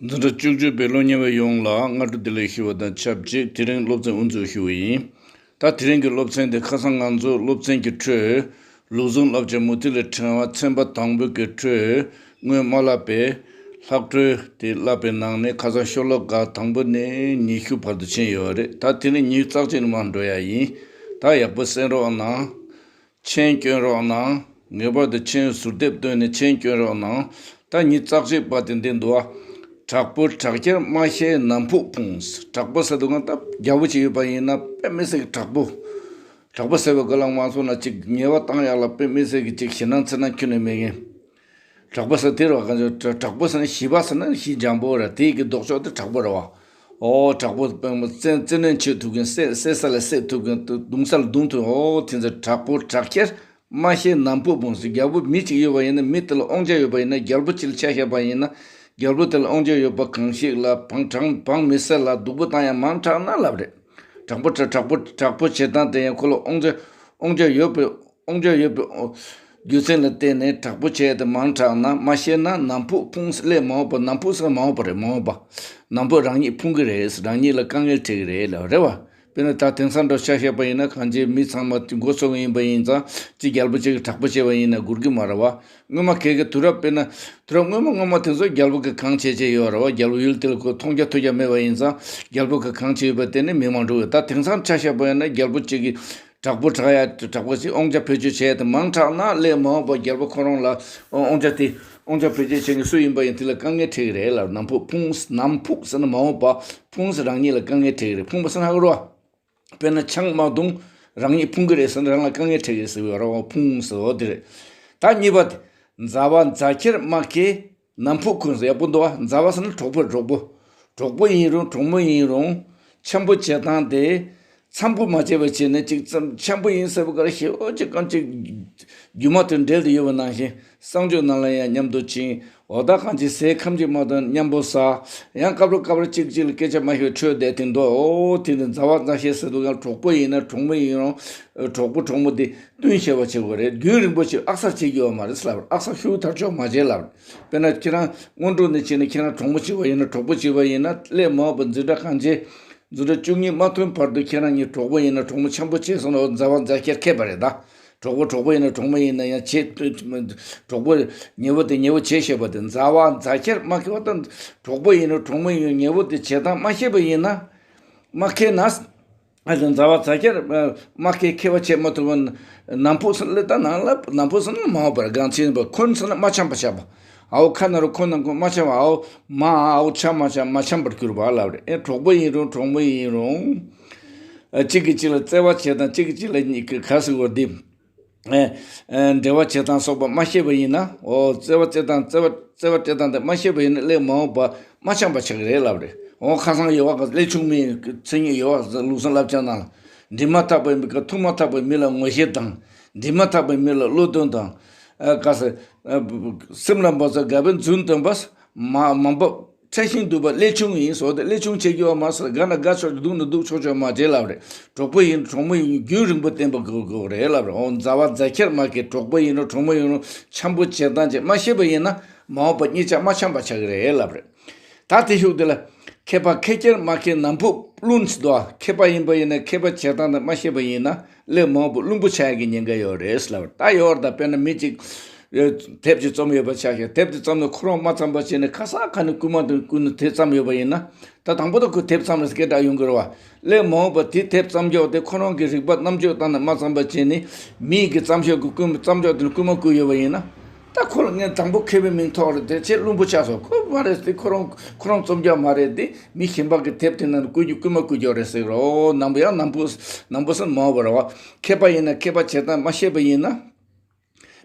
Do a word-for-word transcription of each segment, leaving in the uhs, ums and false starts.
འཛིན་གྲྭ་བཅུ་གཅིག་པའི་སློབ་གཉེར་བ་ཡོངས་ལ་སྔ་དྲོ་བདེ་ལེགས་ཞུ་བ་དང་ཆབས་ཅིག་དེ་རིང་སློབ་ཚན་དབུ་འཛུགས་ཞུ་བ་ཡིན། ད་དེ་རིང་གི་སློབ་ཚན་དེ་ཁ་སང་ང་ཚོ་སློབ་ཚན་གྱི་ཁྲོད་ལུགས་ཟུང་བསླབ་བྱ་མུ་ཏིག་ལས་ཕྲེང་བ་ཚན་པ་དང་པོའི་གི་ཁྲོད་སྔོན་མ་བསླབ་པའི་ལྷག་འཕྲོས་དེ་བསླབ་པའི་ནང་ནས་ཁ་སང་ཤོ་ལོ་ཀ་དང་པོ་ནས་ཉི་ཤུ་བར་དུ་ཕྱིན་ཡོད་རེད། ད་དེ་ནས་ཉི་ཤུ་རྩ་གཅིག་ནས་མར་འགྲོ་ཡ་ཡིན། ད་ཡག་པོ་གསན་རོགས་གནང་། མཆན་སྐྱོན་རོགས་གནང་། ངེས་པར་དུ་མཆན་ཟུར་དེབ་བཏོན་ནས་མཆན་སྐྱོན་རོགས་གནང་། ད་ཉི་ཤུ་རྩ་གཅིག་པ་དེ་འདི་འདུག་ཨ། དྲག་པོ་དྲག་ཁྱེར་རྨ་ཤེས་ནམ་ཕུགས་ཕུང་། དྲག་པོ་ཟེར་དུས་གང་ལྟར་རྒྱལ་པོ་ཅིག་ཡོད་པ་ཡིན་ན་དཔེ་མི་སྲིད་ཀྱི་དྲག་པོ། དྲག་པོ་ཟེར་བའི་སྐོར་ལ་མ་སོང་ན་ཅིག་ཉེས་པ་བཏང་ཡག་ལ་དཔེ་མི་སྲིད་ཀྱི་ཅིག་ཞེད་སྣང་འཚེར་སྣང་ཁྱོན་ནས་མེད་མཁན། དྲག་པོ་ཟེར་དེ་རེད་བ། གང་ཅི་དྲག་པོ་ཟེར་ན་ཞི་བ་ཟེར་ན་ཞི་འཇམ་པོ་རེད། དེ་གི་ལྡོག་ཕྱོགས་དེ་དྲག་པོ་རེད་བ། ཨོ་དྲག་པོ་དཔེ་མི་སྲིད་བཙན་བཙན་གནོན་བྱེད་ཐུབ་མཁན། བསད་བསད་ས་ལ་བསད་ཐུབ་མཁན། རྡུང་ས་ལ་རྡུང་ཐུབ། ཨོ་དེ་ཚོ་དྲག་པོ་དྲག་ཁྱེར་རྨ་ཤེས་ནམ་ཕུགས་ཕུང་ཟེར། རྒྱལ་པོ་མི་གཅིག་ཡོད་པ་ཡིན་ན་མི་དེ་ལ་དབང་ཆ་ཡོད་པ་ཡིན་ན། རྒྱལ་པོ་གཅིག་ལ་ཆ་བཞག་པ་ཡིན་ན་རྒྱལ་པོ་དེ་ལ་དབང་ཆ་ཡོད་པ་གང་ཞིག་ལ་བང་དྲང་བང་མི་སེར་ལ་སྡུག་པོ་བཏང་ཡ་མང་དྲགས་ན་ལབ་རེད། དྲག་པོ་དྲག་དྲག་པོ་དྲག་པོ་བྱེད་སྟངས་དེ་ཡང་ཁོ་ལ་དབང་ཆ་དབང་ཆ་ཡོད་པའི་དབང་ཆ་ཡོད་པའི་རྒྱུ་མཚན་ལ་བརྟེན་ནས་དྲག་པོ་བྱས་ཏེ་མང་དྲགས་ན་མ་ཤེས་ན་ནམ་ཕུགས་ཕུང་སླེ་མ་འོངས་པ། ནམ་ཕུགས་ཟེར་མ་འོངས་པ་རེད། མ་འོངས་པ། ནམ་ཕུགས་རང་ཉིད་ཕུང་གི་རེད། རང་ཉིད་ལ་དཀའ་ངལ་འཕྲད་ཀྱི་རེད་ལབ་རེད་བ། དཔེར་ན་ད་དེང་སང་འདྲ་ཆ་བཞག་པ་ཡིན་ན་གང་ཅི་མི་ཚང་མ་མགོ་ཚོས་ཡིན་པ་ཡིན་ཙང་ཅི་རྒྱལ་པོ་ཅིག་གིས་དྲག་པོ་བྱས་པ་ཡིན་ན་འགུལ་གི་མ་རེད་བ། སྔོན་མ་གལ་གི་དུས་རབས་དཔེར་ན་དུས་རབས་སྔོན་མ་སྔོན་མ་དེ་ཚོ་རྒྱལ་པོ་གིས་གང་བྱས་བྱས་ཡོད་རེད་བ། རྒྱལ་པོ་ཡུལ་དེ་ལ་ཁོ་མཐོང་རྒྱ་ཐོས་རྒྱ་མེད་པ་ཡིན་ཙང་རྒྱལ་པོ་གིས་གང་བྱས་ཡོད་པ་དེ་ནི་མི་མང་འགྲོ་གི། ད་དེང་སང་ཆ་བཞག་པ་ཡིན་ན་རྒྱལ་པོ་གཅིག་གིས་དྲག་པོ་དྲག་ཡ་དྲག་པོ་ཞིག་དབང་ཆ་བེད་སྤྱོད་བྱས་ཏེ་མང་དྲགས་ན་སླེ་མ་འོངས་པ་རྒྱལ་པོ་ཁོ་རང་ལ་དབང་ཆ་དེ་དབང་ཆ་བེད་སྤྱོད་བྱེད་མཁན་སུ་ཡིན་པ་ཡིན་དེ་ལ་དཀའ་ངལ་འཕྲད་ཀྱི་རེད་ལབ། ནམ་ཕུགས་ཕུང་ནམ་ཕུགས་ཟེར་ན་མ་འོངས་པ། ཕུང་ཟེར་རང་ཉིད་ལ་དཀའ་ངལ་འཕྲད་ཀྱི་རེད། ཕུང་པ་ཟེར་ན་ཧ་གོ་རོ། དཔེར་ན་ཆང་མ་བཏུང་རང་ཉིད་ཕུང་གི་རེད་ཟེར་ན་རང་ལ་དཀའ་ངལ་འཕྲད་ཀྱི་རེད་ཟེར་བའི་རོ། ཕུང་ཟེར་བ་དེ་རེད། ད་གཉིས་པ་དེ། མཛའ་བ་མཛའ་ཁྱེར་རྨ་ཁའི་ནམ་ཕུགས་ཁུང་ཟེར་ཡག་པོ་འདུག་བ། མཛའ་བ་ཟེར་ན་གྲོགས་པོ། གྲོགས་པོ། གྲོགས་པོ་ཡིན་རུང་གྲོགས་མོ་ཡིན་རུང་འཆམ་པོ་བྱེད་སྟངས་དེ་འཆམ་པོ་མ་བྱས་པ་བྱས་ནས་ཅིག་ཙམ་འཆམ་པོ་ཡིན་ཟེར་བ་ག་རེ་ཞེ་པོ་ཅིག་གང་ཅིག་རྒྱུ་མ་དེ་འབྲེལ་དུ་ཡོད་པ་ནང་བཞིན་གསང་སྤྱོད་ནང་ལ་ཡང་མཉམ་དུ་ཕྱིན། འོ་ད་གང་ཅི་ཟས་ཁམ་གཅིག་མ་གཏོགས་མཉམ་པོ་ཟ། ཡང་སྐབས་རེ་སྐབས་རེ་གཅིག་གཅིག་ལ་སྐད་ཆ་མ་ཤོད་འཕྲོས་བསྡད་དེ་འདུག་ཨོ་དེ་ནི་མཛའ་བ་མཛའ་བཤེས་ཟེར་དུས་ཀྱང་གྲོགས་པོ་ཡིན་ན་གྲོགས་མོ་ཡིན་རུང་གྲོགས་པོ་གྲོགས་མོ་དེ་བསྟུན་ཤེས་པ་བྱེད་དགོས་རེད། རྒྱུན་རིང་པོ་ཞིག་ཨག་ས་བྱེད་རྒྱུ་ཡོད་མ་རེད་ལབ། ཨག་ས་ཤུགས་ཐར་ཆོག་མ་བྱེད་ལབ། དཔེར་ན་ཁྱེད་རང་སྔོན་འགྲོ་ནས་བྱས་ནས་ཁྱེད་རང་གྲོགས་མོ་བྱེད་པ་ཡིན་ན་གྲོགས་པོ་བྱེད་པ་ཡིན་ན་སླེ་མ་འོངས་པ་འཛིན་གྲྭ་གང་བྱེད། འཛིན་གྲྭ་བཅུ་གཉིས་མ་ཐོན་བར་དུ་ཁྱེད་རང་གཉིས་གྲོགས་པོ་ཡིན་ན་གྲོགས་མོ་འཆམ་པོ་བྱས་སོང་ན་འོ་མཛའ་བ་མཛའ་ཁྱེར་ཁེགས་པ་རེད་ད། གྲོགས་པོ་གྲོགས་པོ་ཡིན་ན་གྲོགས་མོ་ཡིན་ན་ཡང་བྱེད། གྲོགས་པོ་ཉེ་བོ་དེ་ཉེ་བོ་བྱེད་ཤེས་པ་དེ་མཛའ་བ་མཛའ་ཁྱེར་རྨ་ཁེ་བ་དང་གྲོགས་པོ་ཡིན་ན་གྲོགས་མོ་ཡིན་ན་ཉེ་བོ་དེ་བྱེད་སྟངས་མ་ཤེས་པ་ཡིན་ན་མ་ཁེ་ན། ཨ་ཙི་མཛའ་བ་མཛའ་ཁྱེར་རྨ་ཁེ་ཁེ་བ་བྱེད་མ་ཐུབ་པ་ནམ་ཕུགས་སུ་སླེ་ད་ནང་ལ་ནམ་ཕུགས་སུ་ནི་མ་འོངས་པར་གང་ཕྱིན་པ་ཁོན་སུ་ནི་མ་འཆམ་པ་བྱ་བ། ཨའོ་ཁ་ན་རུ་ཁོ་ན་ཁོ་མ་ཆེ་བ་ཨའོ་མ་ཨའོ་ཆ་མ་ཆ་མ་འཆམ་པར་གྱུར་པ་ལབ་རེད། ཨེ་གྲོགས་པོ་ཡིན་རུང་གྲོགས་མོ་ཡིན་རུང་། ཨ་གཅིག་གིས་གཅིག་ལ་བརྩེ་བ་བྱེད་སྟངས་གཅིག་གིས་གཅིག་ལ་གཉིས་ཀྱི་ག་ཟེར་བ་འདི། ཨེ་ཨེ་འབྲེལ་བ་བྱེད་སྟངས་སོགས་པ་མ་ཤེས་པ་ཡིན་ན་ཨོ་བརྩེ་བ་བརྩེ་སྟངས་བརྩེ་བ་བརྩེ་བ་སྤྲད་སྟངས་དེ་མ་ཤེས་པ་ཡིན་ན་སླེ་མ་འོངས་པ་མ་འཆམ་པ་ཆགས་ཀྱི་རེད་ལབ་རེད། ཨོ་ཁ་སང་ཡོད་བ་ག་སླེ་ཆུང་མའི་མཚན་ཉིད་ཡོད་བ་ལུགས་སྲོལ་བསླབ་བྱ་ནང་ལ། འདྲིས་མ་ཐག་པའི་མི་ཀ་ཐུག་མ་ཐག་པའི་མི་ལ་ངོ་ཤེས་དང་། འདྲིས་མ་ཐག་པའི་མི་ལ་བློ་འདོན་དང་། ཨ་ག་ཟེར། ཨ་སེམས་ལ་འབབ་ས་དགའ་བའི་རྫུན་སྟོན་པ། མ་མང་པོ་ཕྲ་ཞིང་སྡུག་པ་སླེ་ཆུང་ཡིན་ཟེར་ཏེ་སླེ་ཆུང་བྱེད་རྒྱུ་བ་མ་ཟེར། དགའ་ན་དགའ་ཆོག་ཆོག་སྡུག་ན་སྡུག་ཆོག་ཆོག་མ་བྱེད་ལབ་རེད། གྲོགས་པོ་ཡིན་གྲོགས་མོ་ཡིན་རྒྱུན་རིང་པོ་བསྟེན་པ་དགོས་དགོས་རེད་ལབ་རེད། འོ་མཛའ་བ་མཛའ་ཁྱེར་མ་ཁེ་གྲོགས་པོ་ཡིན་རུང་གྲོགས་མོ་ཡིན་རུང་འཆམ་པོ་བྱེད་སྟངས་ཅིག་མ་ཤེས་པ་ཡིན་ན་མ་འོངས་པ་གཉིས་ཆ་མ་འཆམ་པ་ཆགས་ཀྱི་རེད་ལབ་རེད། ད་དེ་ཤུགས་དེ་ལ། མཁས་པ་མཁས་ཁྱེར་མ་མཁས་ནམ་ཕུགས་བླུན་ཟེར་དོ། མཁས་པ་ཡིན་པ་ཡིན་ན་མཁས་པ་བྱེད་སྟངས་དེ་མ་ཤེས་པ་ཡིན་ན་སླེ་མང་པོ་བླུན་པོ་ཆགས་ཡག་གི་ཉེན་ཁ་ཡོད་རེད་ཟེར་ལབ། ད་ཡོད་རེད་ད། དཔེར་ན་མི་གཅིག་དེབ་ཅིག་རྩོམ་ཡོད་པ་ཆ་བཞག་དེབ་དེ་རྩོམ་ནས་ཁོ་རང་མ་རྩོམ་པ་བྱས་ནས་ཁ་སང་ཁ་ནས་རྐུན་མ་དེ་རྐུ་ནས་དེ་རྩོམ་ཡོད་པ་ཡིན་ན། ད་དང་པོ་ད་ཁོས་དེབ་རྩོམ་ནས་སྐད་གྲགས་ཡོང་གི་རེད་བ། སླེ་མང་པོ་དེ་དེབ་རྩོམ་རྒྱུ་དེ་ཁོ་རང་གི་རིག་པ་རྣམ་དཔྱོད་བཏང་ནས་མ་རྩོམ་པ་བྱས་ནས་མི་གི་རྩོམ་ཤོག་གི་རྐུན་རྩོམ་རྒྱུ་དེ་ནས་རྐུན་མ་རྐུ་ཡོད་པ་ཡིན་ན། ད་ཁོ་ལ་ངས་དང་པོ་མཁས་པའི་མིང་ཐོགས་རེད་དེ་ཁྱེད་བླུན་པོ་ཆགས་སོང་། ཁོ་མ་རེད་དེ་ཁོ་རང་ཁོ་རང་རྩོམ་རྒྱུ་མ་རེད་དེ་མི་གཞན་པ་གི་དེབ་དེ་ནང་རྐུ་རྒྱུ་རྐུན་མ་རྐུ་རྒྱུ་རེད་ཟེར་རོ། ནམ་ཡང་ནམ་པོ་ནམ་པོ་སེམས་མ་འོ་བ་ར་བ། མཁས་པ་ཡིན་ན་མཁས་པ་བྱེད་སྟངས་མ་ཤེས་པ་ཡིན་ན།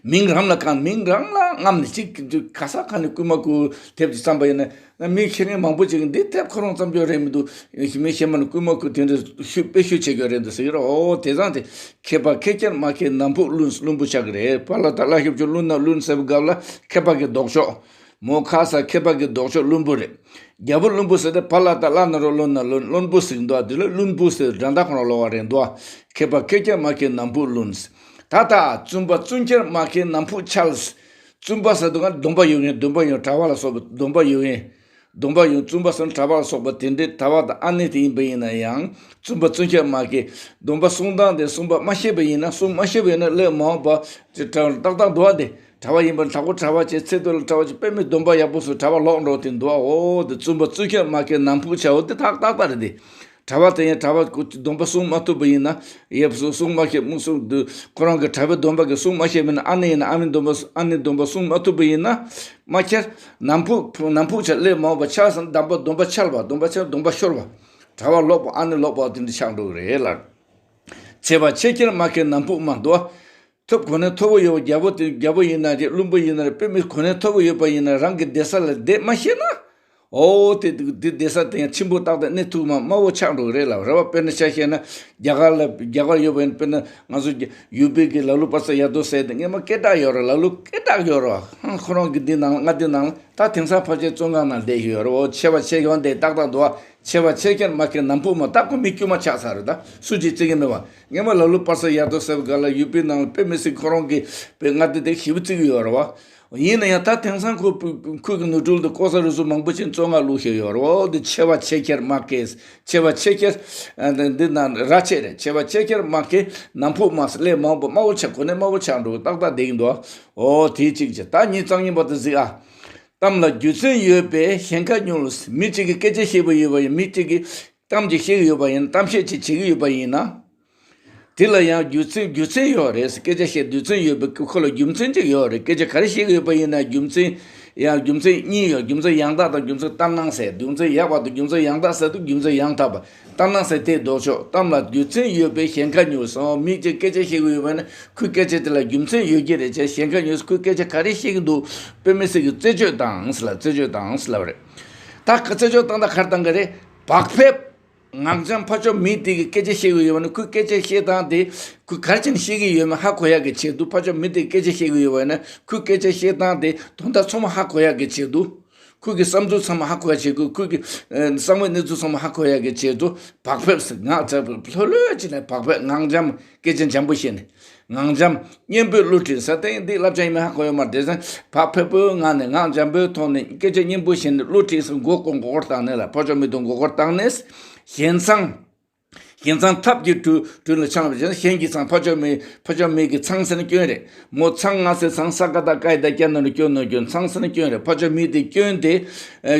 མིང་རང་ལ་གང་མིང་རང་ལ་རྔམ་ནས་ཅིག་ག་ས་ག་ནས་རྐུན་མ་རྐུ་དེབ་ཅིག་བརྩམས་པ་ཡིན་ན་མི་ཁྱེད་ངས་མང་པོ་ཅིག་འདི་དེབ་ཁོ་རང་རྩོམ་རྒྱུ་རེད་མི་འདུག་མི་གཞན་མ་ནས་རྐུན་མ་རྐུ་དེ་འདྲ་ཤུ་དཔེ་ཤུ་བྱེད་རྒྱུ་རེད་འདུག་ཟེར་གི་རོ། འོ་དེ་ཙང་དེ། མཁས་པ་མཁས་ཁྱེར་མ་མཁས་ནམ་ཕུགས་བླུན་བླུན་པོ་ཆགས་ཀྱི་རེད། པཱ་ལགས་དང་བླ་ཞབས་ཀྱི་བླུན་ན་བླུན་ཟེར་བའི་སྐབས་ལ་མཁས་པ་གི་ལྡོག་ཕྱོགས། མོ་ཁ་ས་མཁས་པ་གི་ལྡོག་ཕྱོགས་བླུན་པོ་རེད། རྒྱལ་པོ་བླུན་པོ་ཟེར་ཏེ་པཱ་ལགས་དང་བླ་ན་རོ་བླུན་ན་བླུན་བླུན་པོ་ཟེར་གི་འདུག་དེ་ལ་བླུན་པོ་ཟེར་འགྲན་ཟླ་ཁོ་རང་ལོག་པ་རེད་འདུག་མཁས་པ་མཁས་ཁྱེར་མ་མཁས་ནམ་ཕུགས་བླུན། ད་ལྟ་བཙུན་པ་བཙུན་ཁྱེར་མ་མཁས་ནམ་ཕུགས་འཆལ། བཙུན་པ་ཟེར་དུས་ང་སྡོམ་པ་ཡོད་མཁན་སྡོམ་པ་ཡོད་གྲྭ་པ་ལ་སོགས་པ་སྡོམ་པ་ཡོད་མཁན། སྡོམ་པ་ཡང་བཙུན་པ་སོང་གྲྭ་པ་ལ་སོགས་པ་དེ་འདྲའི་གྲྭ་པ་དང་ཨ་ནེ་དེ་ཡིན་པ་ཡིན་ན་ཡང་བཙུན་པ་བཙུན་ཆགས་མ་སྐྱེས། སྡོམ་པ་སྲུང་སྟངས་དེ་སྲུང་པ་མ་ཤེས་པ་ཡིན་ན་སྲུང་མ་ཤེས་པ་ཡིན་ན་སླད་མ་འོངས་པ་ཅི་ཏག་ཏག་འདུག་ཨ། དེ་གྲྭ་པ་ཡིན་པ་དྲག་པོ་གྲྭ་པ་བྱས་ཚེ་སྟོད་ལ་གྲྭ་པ་བྱས་དཔེ་མི་སྡོམ་པ་ཡག་པོ་སོང་གྲྭ་པ་ལོག་འགྲོ་དེ་འདུག་ཨ། འོ་དེ་བཙུན་པ་བཙུན་ཆགས་མ་སྐྱེས་ནམ་ཕུགས་ཆའོ་དེ་ཏག་ཏག་ཏག་རེད་དེ། གྲྭ་པ་དེ་ཡང་གྲྭ་པ་སྡོམ་པ་སྲུང་མ་ཐུབ་པ་ཡིན་ན་ཡབ་སྲུང་སྲུང་མ་ཤེས་མུ་སྲུང་དུ་ཁོ་རང་གི་གྲྭ་པའི་སྡོམ་པ་གི་སྲུང་མ་ཤེས་པ་ཡིན་ན་ཨ་ནེ་ཡིན་ན་ཨ་མའི་སྡོམ་པ་ཨ་ནེ་སྡོམ་པ་སྲུང་མ་ཐུབ་པ་ཡིན་ན་མ་ཁྱེར། ནམ་ཕུགས་ནམ་ཕུགས་ཆ་སླད་མ་འོངས་པ་ཆགས་སམ་སྡོམ་པ་སྡོམ་པ་ཆལ་བ་སྡོམ་པ་ཆལ་སྡོམ་པ་ཤོར་བ། གྲྭ་པ་ལོག་པ་ཨ་ནེ་ལོག་པ་དེ་འདྲ་ཆགས་འགྲོ་གི་རེད་ལ། ཆེ་བ་ཆེ་ཁྱེར་མ་ཁྱེར་ནམ་ཕུགས་མ་འདུག་ཨ། ཐོབ་གོ་གནས་མཐོ་པོ་ཡོད་པ་རྒྱལ་པོ་དེ་རྒྱལ་པོ་ཡིན་ན་རེད་བློན་པོ་ཡིན་ན་རེད་དཔེ་མི་གོ་གནས་མཐོ་པོ་ཡོད་པ་ཡིན་ན་རང་གི་སྡོད་ས་ལ་བསྡད་མ་ཤེས་ན། ཨོ་དེ་དེ་སྡོད་ས་དེ་ཡང་ཆེན་པོ་ཏག་ཏག་གནས་ཐུབ་མ་དམའ་བོ་ཆགས་འགྲོ་གི་རེད་ལ་རེད་བ། དཔེར་ན་ཆ་བཞག་ན་རྒྱ་གར་ལ་རྒྱ་གར་ཡོད་པ་ཡིན་དཔེར་ན་ང་ཚོ་ཡུ་པི་གི་ལ་ལུ་པ་ས་ཡ་དོ་ཟེར་དེ་སྔས་མ་སྐད་གྲགས་ཡོད་རེད་ལ་ལུ་སྐད་གྲགས་ཡོད་རེད་བ། ཧང་ཁོ་རང་གི་འདི་ནང་ལ་ང་འདི་ནང་ལ་ད་དེང་སང་ཕལ་ཆེར་བཙོན་ཁང་ནང་བསྡད་ཡོད་རེད་བ། ཆེ་བ་ཆེ་གང་དེ་ཏག་ཏག་འདུག་བ། ཆེ་བ་ཆེ་ཁྱེར་མ་ཁྱེར་ནམ་ཕུགས་མ་ད་ཁོ་མི་དཀྱུས་མ་ཆགས་ཚར་རེད། ད་སུ་གཅིག་བརྩི་གི་མེད་བ། སྔས་མ་ལ་ལུ་པ་ས་ཡ་དོ་ཟེར་བ་ག་ལ་ཡུ་པི་ནང་ལ་དཔེ་མི་སྲིད་ཁོ་རང་གི་དཔེ་ང་འདི་དེ་ཞིབ་བརྩི་གི་ཡོད་རེད་བ། ཡིན་ན་ཡང་ད་དེང་སང་ཁོ་ཁོ་གི་ནོར་འཁྲུལ་དུ་ལྐོག་ཟ་རུལ་སུངས་མང་པོ་ཕྱིན་བཙོན་ཁང་བླུགས་བཞག་ཡོད་རེད་བ། འོ་འདི་ཆེ་བ་ཆེ་ཁྱེར་མ་སྐྱེས། ཆེ་བ་ཆེ་ཁྱེར་འདི་ན་ར་ཆེ་རེད། ཆེ་བ་ཆེ་ཁྱེར་མ་སྐྱེས་ནམ་ཕུགས་མ་སླེབས་མང་པོ་དམའ་བོ་ཆགས་གོ་གནས་དམའ་བོ་ཆགས་འགྲོ་ཏག་ཏག་བསྡད་ཀྱི་འདུག་འོ་དེ་གཅིག་བྱས་ད་ཉིས་རྩ་གཉིས་པ་དེ་གཟིགས་ཨ། གཏམ་ལ་རྒྱུ་མཚན་ཡོད་པས་ཞེན་ཁ་ཉུང་ལ། མི་གཅིག་གིས་སྐད་ཆ་བཤད་པ་ཡོད་པ་ཡིན་མི་གཅིག་གིས་གཏམ་ཅིག་བཤད་ཀྱི་ཡོད་པ་ཡིན་གཏམ་བཤད་ཅིག་བྱེད་ཀྱི་ཡོད་པ་ཡིན་ན། དེ་ལ་ཡང་རྒྱུ་མཚན་རྒྱུ་མཚན་ཡོད་རེད། སྐད་ཆ་བཤད་རྒྱུ་མཚན་ཡོད་པའི་ཁོ་ལ་རྒྱུ་མཚན་ཅིག་ཡོད་རེད། སྐད་ཆ་ག་རེ་བཤད་ཀྱི་ཡོད་པ་ཡིན་ན་རྒྱུ་མཚན་ཡང་རྒྱུ་མཚན་གཉིས་ཡོད། རྒྱུ་མཚན་ཡང་དག་དང་རྒྱུ་མཚན་ལྟར་སྣང་ཟེར། རྒྱུ་མཚན་ཡག་པ་དང་རྒྱུ་མཚན་ཡང་དག་ཟེར་དུས་རྒྱུ་མཚན་ཡང་དག་པ་ལྟར་སྣང་ཟེར་དེ་ལྡོག་ཕྱོགས། གཏམ་ལ་རྒྱུ་མཚན་ཡོད་པས་ཞེན་ཁ་ཉུང་སོང་། མི་གཅིག་སྐད་ཆ་བཤད་ཀྱི་ཡོད་པ་ན་ཁོའི་སྐད་ཆ་དེ་ལ་རྒྱུ་མཚན་ཡོད་ཀྱི་རེད་ཅེས་ཞེན་ཁ་ཉུང་སོང་། ཁོའི་སྐད་ཆ་ག་རེ་བཤད་ཀྱི་འདུག་དཔེ་མི་སྲིད་ཀྱི་རྩད་གཅོད་དང་ཟེར་ལ་རྩད་གཅོད་དང་ཟེར་ལབ་རེད། ད་ག་རྩད་གཅོད་བཏང་ད་གར་བཏང་གི་རེད། བག་ཕེབས། ངག་འཇམ་ཕ་ཕྱོགས་མི་དེ་གི་སྐད་ཆ་བཤད་ཀྱི་ཡོད་པ་ནི་ཁོའི་སྐད་ཆ་བཤད་སྟངས་དེ་ཁོས་ག་རེ་བྱས་ནས་བཤད་ཀྱི་ཡོད་མེད་ཧ་གོ་ཡག་གི་ཆེད་དུ། ཕ་ཕྱོགས་མི་དེ་གི་སྐད་ཆ་བཤད་ཀྱི་ཡོད་པ་ནི་ཁོའི་སྐད་ཆ་བཤད་སྟངས་དེ་དོན་དག་ཚང་མ་ཧ་གོ་ཡག་གི་ཆེད་དུ། ཁོའི་གི་བསམ་ཚུལ་ཚང་མ་ཧ་གོ་ཡག་ཆེད་དུ། ཁོའི་གི་ཨ་གསང་བའི་གནས་ཚུལ་ཚང་མ་ཧ་གོ་ཡག་གི་ཆེད་དུ་བག་ཕེབས་སུ་ངག་ཚ་ལྷོད་ལྷོད་བྱས་ནས་བག་ཕེབས་ངག་འཇམ་སྐད་ཆ་འཇམ་པོ་བཤད་ནས། ངག་འཇམ་སྙན་པོས་བསླུ་བྲིད་ཟེར་དེ་འདི་བསླབ་བྱ་ཡིན་མིན་ཧ་གོ་ཡོད་མ་རེད། དེ་ཚེ་བག་ཕེབས་པོའི་ངང་ནས་ངག་འཇམ་པོའི་ཐོག་ནས་སྐད་ཆ་སྙན་པོ་བཤད་ནས་བསླུ་བྲིད་སོང་མགོ་སྐོར་མགོ་སྐོར་བཏང་ནས་ལ་ཕ་ཕྱོགས་མི་དང་མགོ་སྐོར་བཏང་ནས། གཞན་ཚང་། གཞན་ཚང་ཐབས་ཀྱིས་དྲུད་དྲུད་ལ་ཆང་ལ་བྱས་གཞན་གྱི་ཚང་ཕ་ཕྱོགས་མི་ཕ་ཕྱོགས་མི་གི་ཚང་ཟེར་ན་སྐྱོན་རེད། མོ་ཚང་ང་ཟེར་ཚང་ས་ཀ་ད་ཀ་ཡི་ད་སྐྱ་ན་རུ་སྐྱོན་ནོ་སྐྱོན་ཚང་ཟེར་ན་སྐྱོན་རེད། ཕ་ཕྱོགས་མི་དེ་སྐྱོན་དེ།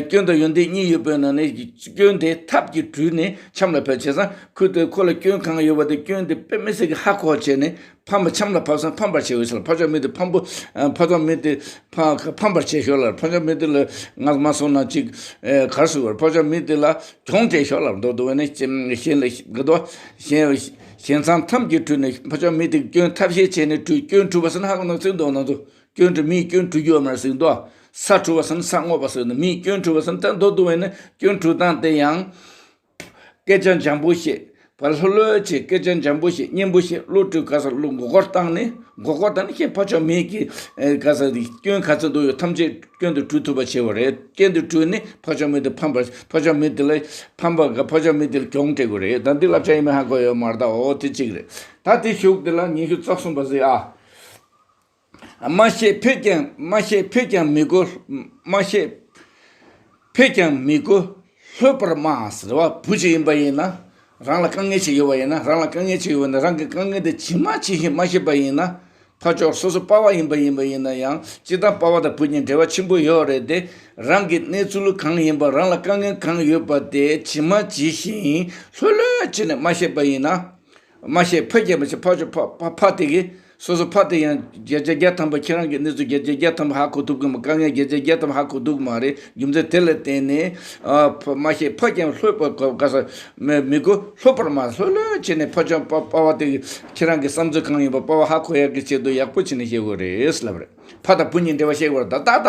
སྐྱོན་དང་ཡོན་ཏན་གཉིས་ཡོད་པའི་ནང་ནས་སྐྱོན་དེ་ཐབས་ཀྱིས་དྲུད་ནས་ཆང་ལ་ཕེབས་བྱས་ཙང་ཁོས་དེ་ཁོ་ལ་སྐྱོན་གང་ཡོད་པ་དེ་སྐྱོན་དེ་དཔེ་མི་སྲིད་ཀྱི་ཧ་གོ་བྱས་ནས། ཕམ་པ་ཆམ་ལ་ཕབ་སོང་ཕམ་པར་བྱེད་འོས་ཟེར་ལ་ཕ་ཕྱོགས་མི་དེ་ཕམ་པོ། ཕ་ཕྱོགས་མི་དེ་ཕ་ཕམ་པར་བྱེད་ཤོག་ལ་ཕ་ཕྱོགས་མི་དེ་ལ་ང་མ་སོང་ན་ཅིག་གར་སུ་བར་ཕ་ཕྱོགས་མི་དེ་ལ་གྱོང་སྤྲད་ཤོག་ལ་མདོ་དུ་བས་ནས་གཞན་ལ་ག་དོ་གཞན་གཞན་ཚང་ཐམས་ཀྱིས་དྲུད་ནས་ཕ་ཕྱོགས་མི་དེ་སྐྱོན་ཐབས་ཤེས་བྱས་ནས་དྲུད་སྐྱོན་དྲུད་པ་སོང་ན་ཧ་གོ་ནོ་ཚིག་འདོགས་ན་ཚོ་སྐྱོན་དྲུད་མིའི་སྐྱོན་དྲུད་རྒྱུ་བ་མར་ཟིན་དོ། ས་དྲུད་པ་སོང་ན་ས་སྔོག་པ་སོང་ན་མིའི་སྐྱོན་དྲུད་པ་སོང་ན་ད་མདོ་དུ་བས་ནས་སྐྱོན་དྲུད་སྟངས་དེ་ཡང་། སྐད་ཆ་འཇམ་པོ་བཤད། བ་ལྷོད་ལྷོད་བྱས་སྐད་ཆ་འཇམ་པོ་བཤད་སྙན་པོ་བཤད་བློ་གྲོས་ག་ས་བློ་མགོ་སྐོར་བཏང་ནས་མགོ་སྐོར་བཏང་ནས་ཁྱེད་ཕ་ཕྱོགས་མི་གི་ག་ས་སྐྱོན་ག་ཚོད་འདུག་ཡོད་ཐམས་ཅད་སྐྱོན་དུ་གྲུབ་ཐུབ་པ་བྱེད་བ་རེད། སྐྱོན་དུ་གྲུབ་ནས་ཕ་ཕྱོགས་མི་དེ་ཕམ་པ་ཕ་ཕྱོགས་མི་དེ་ལ་ཕམ་པ་ག་ཕ་ཕྱོགས་མི་དེ་ལ་གྱོང་སྤྲད་དགོས་རེད། ད་འདི་བསླབ་བྱ་ཡིན་མིན་ཧ་གོ་ཡོད་མ་རེད། ད་འོ་དེ་གཅིག་རེད། ད་དེ་གཞུག་དེ་ལ་ཉི་ཤུ་རྩ་གསུམ་པ་ཟེར་ཨ། མ་ཤེས་ཕེད་ཀྱང་མ་ཤེས་ཕེད་ཀྱང་མི་གོ། མ་ཤེས་ཕེད་ཀྱང་མི་གོ་ལྷོད་པར་སྨྲ་ཟེར་བ། བུ་ཅིག་ཡིན་པ་ཡིན་ན་རང་ལ་དཀའ་ངལ་ཅིག་ཡོད་པ་ཡིན་ན་རང་ལ་དཀའ་ངལ་ཅིག་ཡོད་པ་ཡིན་ན་རང་གི་དཀའ་ངལ་དེ་ཇི་མ་ཇི་བཞིན་མ་ཤེས་པ་ཡིན་ན་ཕ་ཕྱོགས་སོ་སོ་པ་ཕ་ཡིན་པ་ཡིན་པ་ཡིན་ན་ཡང་སྤྱིར་བཏང་པ་ཕ་དང་བུ་གཉིས་འབྲེལ་བ་ཆེན་པོ་ཡོད་རེད་དེ། རང་གི་གནས་ཚུལ་གང་ཡིན་པ་རང་ལ་དཀའ་ངལ་གང་ཡོད་པ་དེ་ཇི་མ་ཇི་བཞིན་ལྷོད་ལྷོད་བྱས་ནས་མ་ཤེས་པ་ཡིན་ན། མ་ཤེས་ཕ་རྒྱལ་མ་ཤེས་ཕ་ཕ་ཕ་ཕ་དེ་གི་སོ་སོ་ཕ་དེ་ཡང་བརྒྱ་ཆ་བརྒྱ་ཐམ་པ་ཁྱེད་རང་གི་གནས་ཚུལ་བརྒྱ་ཆ་བརྒྱ་ཐམ་པ་ཧ་གོ་ཐུབ་གི་མ་དཀའ་ངལ་བརྒྱ་ཆ་བརྒྱ་ཐམ་པ་ཧ་གོ་ཐུབ་གི་མ་རེད། རྒྱུ་མཚན་དེ་ལ་བརྟེན་ནས་ཨ་ཕ་མ་ཤེས་ཕ་རྒྱལ་ལྷོད་པ་ག་ག་ས་མི་མི་གོ་ལྷོད་པར་མ་ལྷོད་ལྷོད་བྱས་ནས་ཕ་ཆོས་པ་པ་ཕ་དེ་གི་ཁྱེད་རང་གི་བསམ་ཚུལ་གང་ཡིན་པ་པ་ཕ་ཧ་གོ་ཡག་གི་ཆེད་དུ་ཡག་པོ་བྱས་ནས་བཤད་དགོས་རེད་ལབ་རེད། ཕ་དང་བུ་གཉིས་འབྲེལ་བ་བཤད་དགོས་རེད། ད་ད་ད།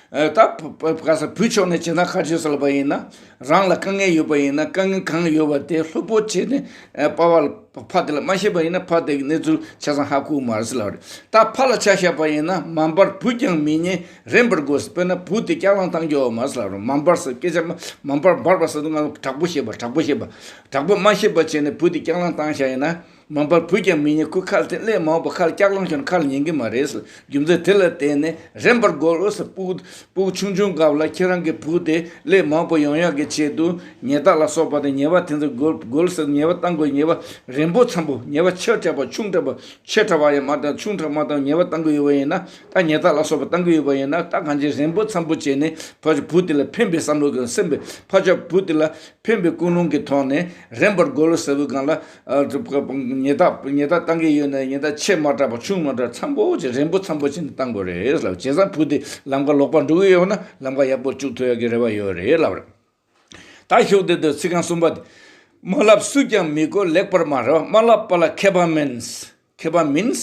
ཨ་ད་བུ་བུ་ག་ས་བུ་ཕྱོགས་ནས་བྱས་ན་ཁ་ཆེ་ཟེར་ལབ་པ་ཡིན་ན། རང་ལ་དཀའ་ངལ་ཡོད་པ་ཡིན་ན་དཀའ་ངལ་གང་ཡོད་པ་དེ་ལྷུག་པོ་བྱས་ནས་ཨ་པ་ཕ་ལ་ཕ་དེ་ལ་མ་བཤད་པ་ཡིན་ན་ཕ་དེ་གི་གནས་ཚུལ་ཆ་ཚང་ཧ་གོ་མ་རེད་ཟེར་ལབ་རེད། ད་ཕ་ལ་ཆ་བཞག་པ་ཡིན་ན་མ་འབར་བུས་ཀྱང་མི་ཉན་རན་པར་དགོས། དཔེར་ན་བུ་དེ་སྐྱག་ལང་བཏང་རྒྱུ་མ་རེད་ཟེར་ལབ་རེད། མ་འབར་ཟེར་སྐད་ཆ་མ་མ་འབར་འབར་བ་ཟེར་དུས་ང་དྲག་པོ་བཤད་པ་དྲག་པོ་བཤད་པ་དྲག་པོ་མ་བཤད་པ་བྱས་ནས་བུ་དེ་སྐྱག་ལང་བཏང་བཞག་ཡིན་ན། མང་པོར་བུད་ཀྱང་མི་ཉན། ཁོ་ཁ་ལ་དེ་སླད་མང་པོ་ཁ་ལ་སྐྱག་ལང་ཤོར་ན་ཁ་ལ་ཉན་གི་མ་རེད་ཟེར། རྒྱུ་མཚན་དེ་ལ་བརྟེན་ནས་རན་པར་རྒོལ་ཟེར། ཕྲུ་གུ་ཕྲུ་གུ་ཆུང་ཆུང་སྐབས་ལ་ཁྱེད་རང་གི་བུ་དེ་སླད་མང་པོ་ཡོང་ཡག་གི་ཆེད་དུ་ཉལ་ཐ་ལ་སོགས་པ་དང་ཉལ་བ་དེ་ཚོ་རྒོལ་རྒོལ་ཟེར། ཉལ་བ་བཏང་དགོས། ཉལ་བ་རན་པོ་འཚམ་པོ། ཉལ་བ་ཆེ་དྲགས་པ་ཆུང་དྲགས་པ། ཆེ་དྲགས་པ་ཡང་མ་བཏང་། ཆུང་དྲགས་མ་བཏང་། ཉལ་བ་བཏང་གི་ཡོད་པ་ཡིན་ན། ད་ཉལ་ཐ་ལ་སོགས་པ་བཏང་གི་ཡོད་པ་ཡིན་ན། ད་གང་ཅི་རན་པོ་འཚམ་པོ་བྱས་ནས་ཕར་ཕྱོགས་བུ་དེ་ལ་ཕན་པའི་བསམ་བློ་གི་སེམས་པའི་ཕར་ཕྱོགས་བུ་དེ་ལ་ཕན་པའི་ཀུན་སློང་གི་ཐོག་ནས་རན་པར་རྒོལ་ཟེར་བའི་སྒང་ལ། ཨ། ཉལ་ཐ་ཉལ་ཐ་བཏང་གི་ཡོད་ན་ཉལ་ཐ་ཆེ་མ་དྲགས་པ་ཆུང་མ་དྲགས་འཚམ་པོ་བྱས། རན་པོ་འཚམ་པོ་བྱས་ནས་བཏང་དགོས་རེད་ལབ། བྱས་ཙང་བུ་དེ་ལམ་ཁ་ལོག་པར་འགྲོ་གི་ཡོད་ན་ལམ་ཁ་ཡག་པོ་བཅུག་ཐུབ་ཡག་གི་རེ་བ་ཡོད་རེད་ལབ་རེད། ད་ཤུགས་དེ་དུ་ཚིག་རྐང་གསུམ་པ་དེ། མ་བསླབས་སུས་ཀྱང་མི་གོ་ལེགས་པར་སྨྲ་རེད་བ། མ་བསླབས་པ་ལ་མཁས་པ་མིན། མཁས་པ་མིན།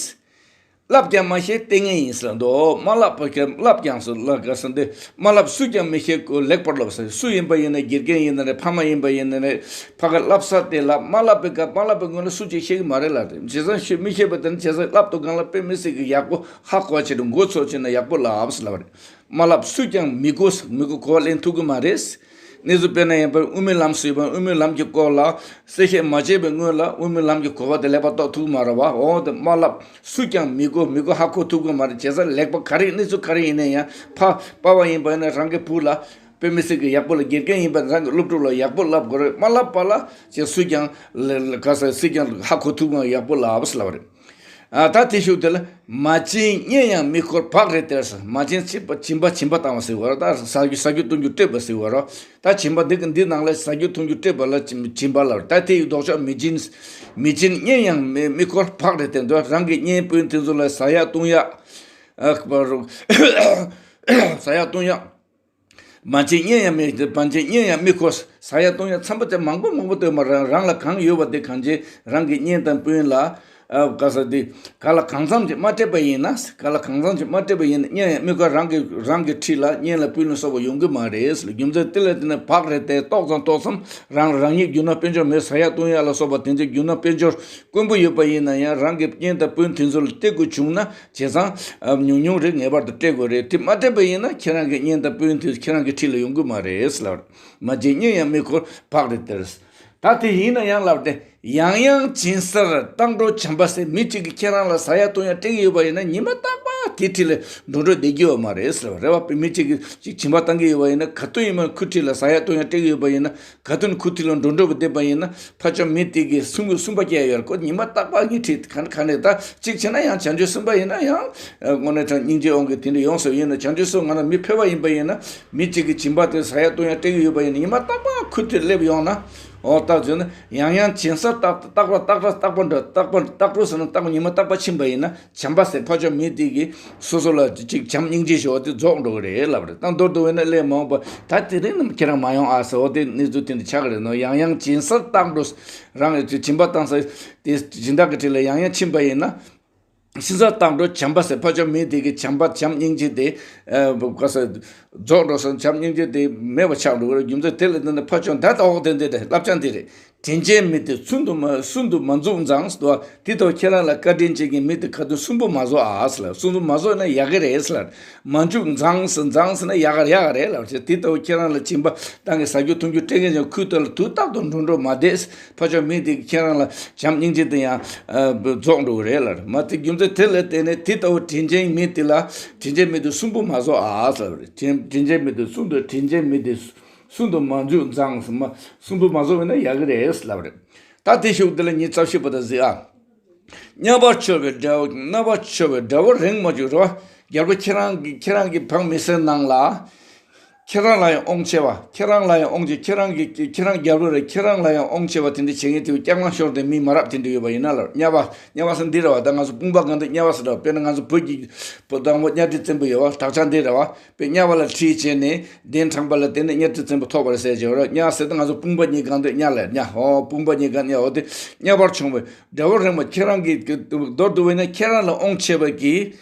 བསླབས་ཀྱང་མ་ཤེས་ལྟས་ངན་ཡིན་ཟེར་འདུག། མ་བསླབས་པ་ཀྱང་བསླབས་ཀྱང་ཟེར་ལ་ག་ཟེར་འདི། མ་བསླབས་སུས་ཀྱང་མི་ཤེས་གོ་ལེགས་པར་སློབ་ཟེར། སུ་ཡིན་པ་ཡིན་ན། དགེ་རྒན་ཡིན་ན་རེད། ཕ་མ་ཡིན་པ་ཡིན་ན་རེད། ཕ་ག་བསླབ་ས་དེ་ལ་མ་བསླབས་པའི་སྐབས། མ་བསླབས་པའི་སྔོན་ལ་སུ་གཅིག་ཤེས་ཀྱི་མ་རེད་ལབ་རེད། བྱས་ཙང་ཤེས་མི་ཤེས་པ་དེ་ནི་བྱས་ཙང་བསླབ་དུས་སྒང་ལ་དཔེ་མི་སྲིད་ཀྱི་ཡག་པོ་ཧ་གོ་བྱས་ཏེ་མགོ་ཚོས་བྱས་ན་ཡག་པོ་ལབ་ཟེར་ལབ་རེད། མ་བསླབས་སུས་ཀྱང་མི་གོ། མི་གོ་གོ་བ་ལེན་ཐུབ་ཀྱི་མ་རེད། གནས་ཚུལ་དཔེར་ན་ཡིན་པར་དབུ་མའི་ལམ་ཟེར་བ། དབུ་མའི་ལམ་གྱི་སྐོར་ལ་གསལ་བཤད་མ་བྱས་པའི་སྔོན་ལ་དབུ་མའི་ལམ་གྱི་གོ་བ་དེ་ལེགས་པར་རྟོགས་ཐུབ་ཀྱི་མ་རེད་བ། འོ་དེ་མ་བསླབས་སུས་ཀྱང་མི་གོ། མི་གོ་ཧ་གོ་ཐུབ་ཀྱི་མ་རེད། བྱས་ཙང་ལེགས་པ་ག་རེ་གནས་ཚུལ་ག་རེ་ཡིན་ན་ཡང་ཕ་པ་བ་ཡིན་པ་ཡིན་ན་རང་གི་བུ་ལ་དཔེ་མི་སྲིད་ཀྱི་ཡག་པོ་ལ། དགེ་རྒན་ཡིན་པ་རང་གི་སློབ་ཕྲུག་ལ་ཡག་པོ་བསླབ་དགོས་རེད། མ་བསླབས་པ་ལ་ཅེས་སུས་ཀྱང་ལ་ལ་ག་ས་སུས་ཀྱང་ཧ་གོ་ཐུབ་ཀྱི་ཡག་པོ་ལབ་ཟེར་ལབ་རེད། ཨ། ད་དེ་ཤུགས་དེ་ལ། མ་བྱིན་གཉེན་ཡང་མི་འཁོར་བག་རེ་སྟེར་ཟེར། མ་བྱིན་སྦྱིན་པ་སྦྱིན་པ་སྦྱིན་པ་བཏང་བ་ཟེར་བ་རེད། ད་ཟ་རྒྱུ་ཟ་རྒྱུ་འཐུང་རྒྱུ་སྤྲད་པ་ཟེར་བ་རེད། ད་སྦྱིན་པ་འདི་གི་འདི་ནང་ལ་ཟ་རྒྱུ་འཐུང་རྒྱུ་སྤྲད་པ་ལ་སྦྱིན་པ་ལབ་རེད། ད་དེ་ཡི་ལྡོག་ཕྱོགས་མི་བྱིན། མི་བྱིན་གཉེན་ཡང་མི་མི་འཁོར་བག་རེ་སྟེར་འདུག། རང་གི་གཉེན་སྤུན་དེ་ཚོ་ལ་ཟ་ཡག་འཐུང་ཡག། ཨ། ཟ་ཡག་འཐུང་ཡག། མ་བྱིན་གཉེན་ཡང་མི། མ་བྱིན་གཉེན་ཡང་མི་འཁོར། ཟ་ཡག་འཐུང་ཡག་འཚམ་པོ་དེ་མང་པོ་མང་པོ་སྟོན་པ། རང་རང་ལ་གང་ཡོད་པ་དེ་གང་ཅི་རང་གི་གཉེན་དང་སྤུན་ལ། ཨ། ག་ས་དེ་ག་ལ་གང་འཚམ་ཅིག་མ་སྤྲད་པ་ཡིན་ན། ག་ལ་གང་འཚམ་ཅིག་མ་སྤྲད་པ་ཡིན་ན་གཉེན་ཡང་མི་འཁོར། རང་གི་རང་གི་འཁྲིས་ལ་གཉེན་ལ་སྤུན་ལ་སོགས་པ་ཡོང་གི་མ་རེད་ཟེར། རྒྱུ་མཚན་དེ་ལ་བརྟེན་ནས་བག་རེ་སྟེར། ཏོག་ཙམ་ཏོག་ཙམ་རང་རང་ཉིད་རྒྱུ་ནོར་དཔལ་འབྱོར་མེད། ཟ་ཡག་འཐུང་ཡག་ལ་སོགས་པ་དེ་ཚོ་རྒྱུ་ནོར་དཔལ་འབྱོར་དཀོན་པོ་ཡོད་པ་ཡིན་ན་ཡང་རང་གི་གཉེན་དང་སྤུན་དེ་ཚོ་ལ་སྟེར་དགོས་བྱུང་ན། བྱས་ཙང་ཉུང་ཉུང་རེ་ངེས་པར་དུ་སྤྲད་དགོས་རེད། དེ་མ་སྤྲད་པ་ཡིན་ན་ཁྱེད་རང་གི་གཉེན་དང་སྤུན་དེ་ཁྱེད་རང་གི་འཁྲིས་ལ་ཡོང་གི་མ་རེད་ལབ། མ་བྱིན་གཉེན་ཡང་མི་འཁོར་བག་རེ་སྟེར། ད་དེ་ཡིན་ན་ཡང་ལབ་སྟེ། ཡང་ཡང་སྦྱིན་སར་བཏང་འགྲོ་བྱམས་པ་ཟེར། མི་གཅིག་གིས་ཁྱེད་རང་ལ་ཟ་ཡག་འཐུང་ཡག་སྤྲད་ཀྱི་ཡོད་པ་ཡིན་ན་ཉི་མ་རྟག་པར་དེའི་འཁྲིས་ལ་འགྲོ་འགྲོ་བསྡད་ཀྱི་ཡོད་མ་རེད་ལབ་རེད་བ། མི་གཅིག་གིས་ཅིག་སྦྱིན་པ་བཏང་གི་ཡོད་པ་ཡིན་ན། ག་དུས་ཡིན་ན་ཁོའི་འཁྲིས་ལ་ཟ་ཡག་འཐུང་ཡག་སྤྲད་ཀྱི་ཡོད་པ་ཡིན་ན། ག་དུས་ཁོའི་འཁྲིས་ལ་འགྲོ་འགྲོ་བསྡད་པ་ཡིན་ན། ཕར་ཕྱོགས་མི་དེ་གིས་གསུང་གི་གསུང་པ་སྐྱེ་ཡོད་རེད། ཁོ་ཉི་མ་རྟག་པར་ངའི་འཁྲིས་ག་ནས་ག་ནས། ད་གཅིག་བྱས་ན་ཡང་བྱང་ཆུབ་སེམས་དཔའ་ཡིན་ན་ཡང་། ཨ། དངོས་གནས་དྲང་སྙིང་རྗེ་དབང་གིས་དེ་འདྲ་ཡོང་ས་ཡིན་ན། བྱང་ཆུབ་སེམས། ང་རང་མི་ཕལ་པ་ཡིན་པ་ཡིན་ན། མི་གཅིག་གིས་སྦྱིན་པ་དེ་ཟ་ཡག་འཐུང་ཡག་སྤྲད་ཀྱི་ཡོད་པ་ཡིན་ན། ཉི་མ་རྟག་པར་ཁོའི་འཁྲིས་སླེབས་ཡོང་ན། འོ་ད་བྱས་ན་ཡང་ཡང་སྦྱིན་སར་བཏང་། རྟག་པར་རྟག་པར་རྟག་པར་འགྲོ། རྟག་པར་རྟག་འགྲོ་ཟེར་ན་རྟག་པར་ཉི་མ་རྟག་པར་ཕྱིན་པ་ཡིན་ན། བྱམས་པ་ཟེར་ཕར་ཕྱོགས་མི་དེ་གིས་སོ་སོ་ལ་ཅིག་བྱམས་སྙིང་རྗེ་ཞུ་བ་དེ་རྫོགས་འགྲོ་གི་རེད་ལབ་རེད། ད་མདོར་བསྡུས་པ་ཡིན་ན་སླད་མ་འོངས་པ་ད་དེ་རིང་ནམ་ཁྱེད་རང་མ་ཡོང་ཨ་ཟེར། འོ་དེ་གནས་ཚུལ་དེ་འདྲ་ཆགས་ཀྱི་རེད་ནོ། ཡང་ཡང་སྦྱིན་སར་བཏང་འགྲོ། རང་གི་སྦྱིན་པ་བཏང་ས་དེ་སྦྱིན་བདག་གི་འཁྲིས་ལ་ཡང་ཡང་ཕྱིན་པ་ཡིན་ན། སྦྱིན་སར་བཏང་འགྲོ་བྱམས་པ་ཟེར་ཕར་ཕྱོགས་མི་དེ་གིས་བྱམས་པ་བྱམས་སྙིང་རྗེ་དེ། ཨ། ག་ས་རྫོགས་འགྲོ་ས། བྱམས་སྙིང་རྗེ་དེ་མེད་པ་ཆགས་འགྲོ་གི་རེད། རྒྱུ་མཚན་དེ་ལ་བརྟེན་ནས་ཕར་ཕྱོགས་ད་ལྟ་འོག་དེ་འདི་རེད། བསླབ་བྱ་འདི་རེད། དྲིན་ཅན་མི་དེ་སུན་དུ་མ་སུན་དུ་མ་འཛུགས་མཛངས་ཟེར་བ། དེ་ལྟ་བུ་ཁྱེད་རང་ལ་བཀའ་དྲིན་ཅན་གྱི་མི་དེ་ག་དུས་སུན་པོ་མ་བཟོ་ཨ་ཟེར་ལ། སུན་པོ་མ་བཟོ་ན་ཡག་གི་རེད་ཟེར་ལ། མ་འཛུགས་མཛངས་ཟེར། མཛངས་ཟེར་ན་ཡག་ག་ཡག་ག་རེད་ལབ་བྱས། དེ་ལྟ་བུ་ཁྱེད་རང་ལ་སྦྱིན་པ་བཏང་གི་ཟ་རྒྱུ་འཐུང་རྒྱུ་སྤྲད་མཁན་ཅན་ཁོའི་ལྟ་ལ་དུས་རྟག་ཏུ་འགྲོ་འགྲོ་མ་བསྡད། ཕར་ཕྱོགས་མི་དེ་ཁྱེད་རང་ལ་བྱམས་སྙིང་རྗེ་དེ་ཡང་རྫོགས་འགྲོ་གི་རེད་ལབ། མ་དེ་རྒྱུ་མཚན་དེ་ལ་བརྟེན་ནས་དེ་ལྟ་བུ་དྲིན་ཅན་མི་དེ་ལ། དྲིན་ཅན་མི་དེ་སུན་པོ་མ་བཟོ་ཨ་ཟེར་ལབ་རེད། དྲིན་དྲིན་ཅན་མི་དེ་སུན་དུ། དྲིན་ཅན་མི་དེ་སུན་དུ་མ་འཛུགས་མཛངས་ཟེར་མ། སུན་པོ་མ་བཟོ་བས་ན་ཡག་གི་རེད་ལབ་རེད། ད་དེ་ཤུགས་དེ་ལ་ཉིན་རྩ་བཞི་པ་དང་གཟིགས་ཨ། རྣ་བར་འཕྱོ་བའི་དགྲ་བོ། རྣ་བར་འཕྱོ་བའི་དགྲ་བོ་རེངས་མ་བཅུག་རོ། རྒྱལ་པོ་ཁྱེད་རང་གི་ཁྱེད་རང་གི་བང་མི་སེར་ནང་ལ། ཁྱེད་རང་ལ་ཡང་དབང་ཆེ་བ། ཁྱེད་རང་ལ་ཡང་དབང་ཆེ། ཁྱེད་རང་གི་ཁྱེད་རང་རྒྱལ་པོ་རེད། ཁྱེད་རང་ལ་ཡང་དབང་ཆེ་བ་དེ་འདྲ་བྱེད་མཁན་དེ་སྐྱག་ལང་ཤོར་ཏེ་མི་མ་རབས་དེ་འདྲ་ཡོད་པ་ཡིན་ན་ལ། གཉའ་བ། གཉའ་བ་ཟེར་འདི་རེད་བ། ད་ང་ཚོ་དཔུང་པ་གང་དུ་གཉའ་བ་ཟེར་བ། དཔེར་ན་ང་ཚོ་བོད་ཀྱི་བོད་དང་པོ་གཉའ་ཁྲི་བཙན་པོ་ཡོད་བ། དག་ཆ་འདི་རེད་བ། པའི་གཉའ་བ་ལ་ཁྲིད་བྱས་ནས་གདན་དྲངས་པ་ལ་བརྟེན་ནས་གཉའ་ཁྲི་བཙན་པོ་ཐོབ་པ་རེད་ཟེར་གྱི་ཡོད་རེད། གཉའ་ཟེར་ཏེ་ང་ཚོ་དཔུང་པ་གཉིས་གང་དུ་གཉའ་ལ་གཉའ། ཧོ། དཔུང་པ་གཉིས་གང་གཉའ། འོ་དེ་རྣ་བར་འཕྱོ་བའི་དགྲ་བོ་རེངས་པ། ཁྱེད་རང་གི་མདོར་བསྡུ་བས་ན་ཁྱེད་རང་ལ་དབང་ཆེ་བ་གི་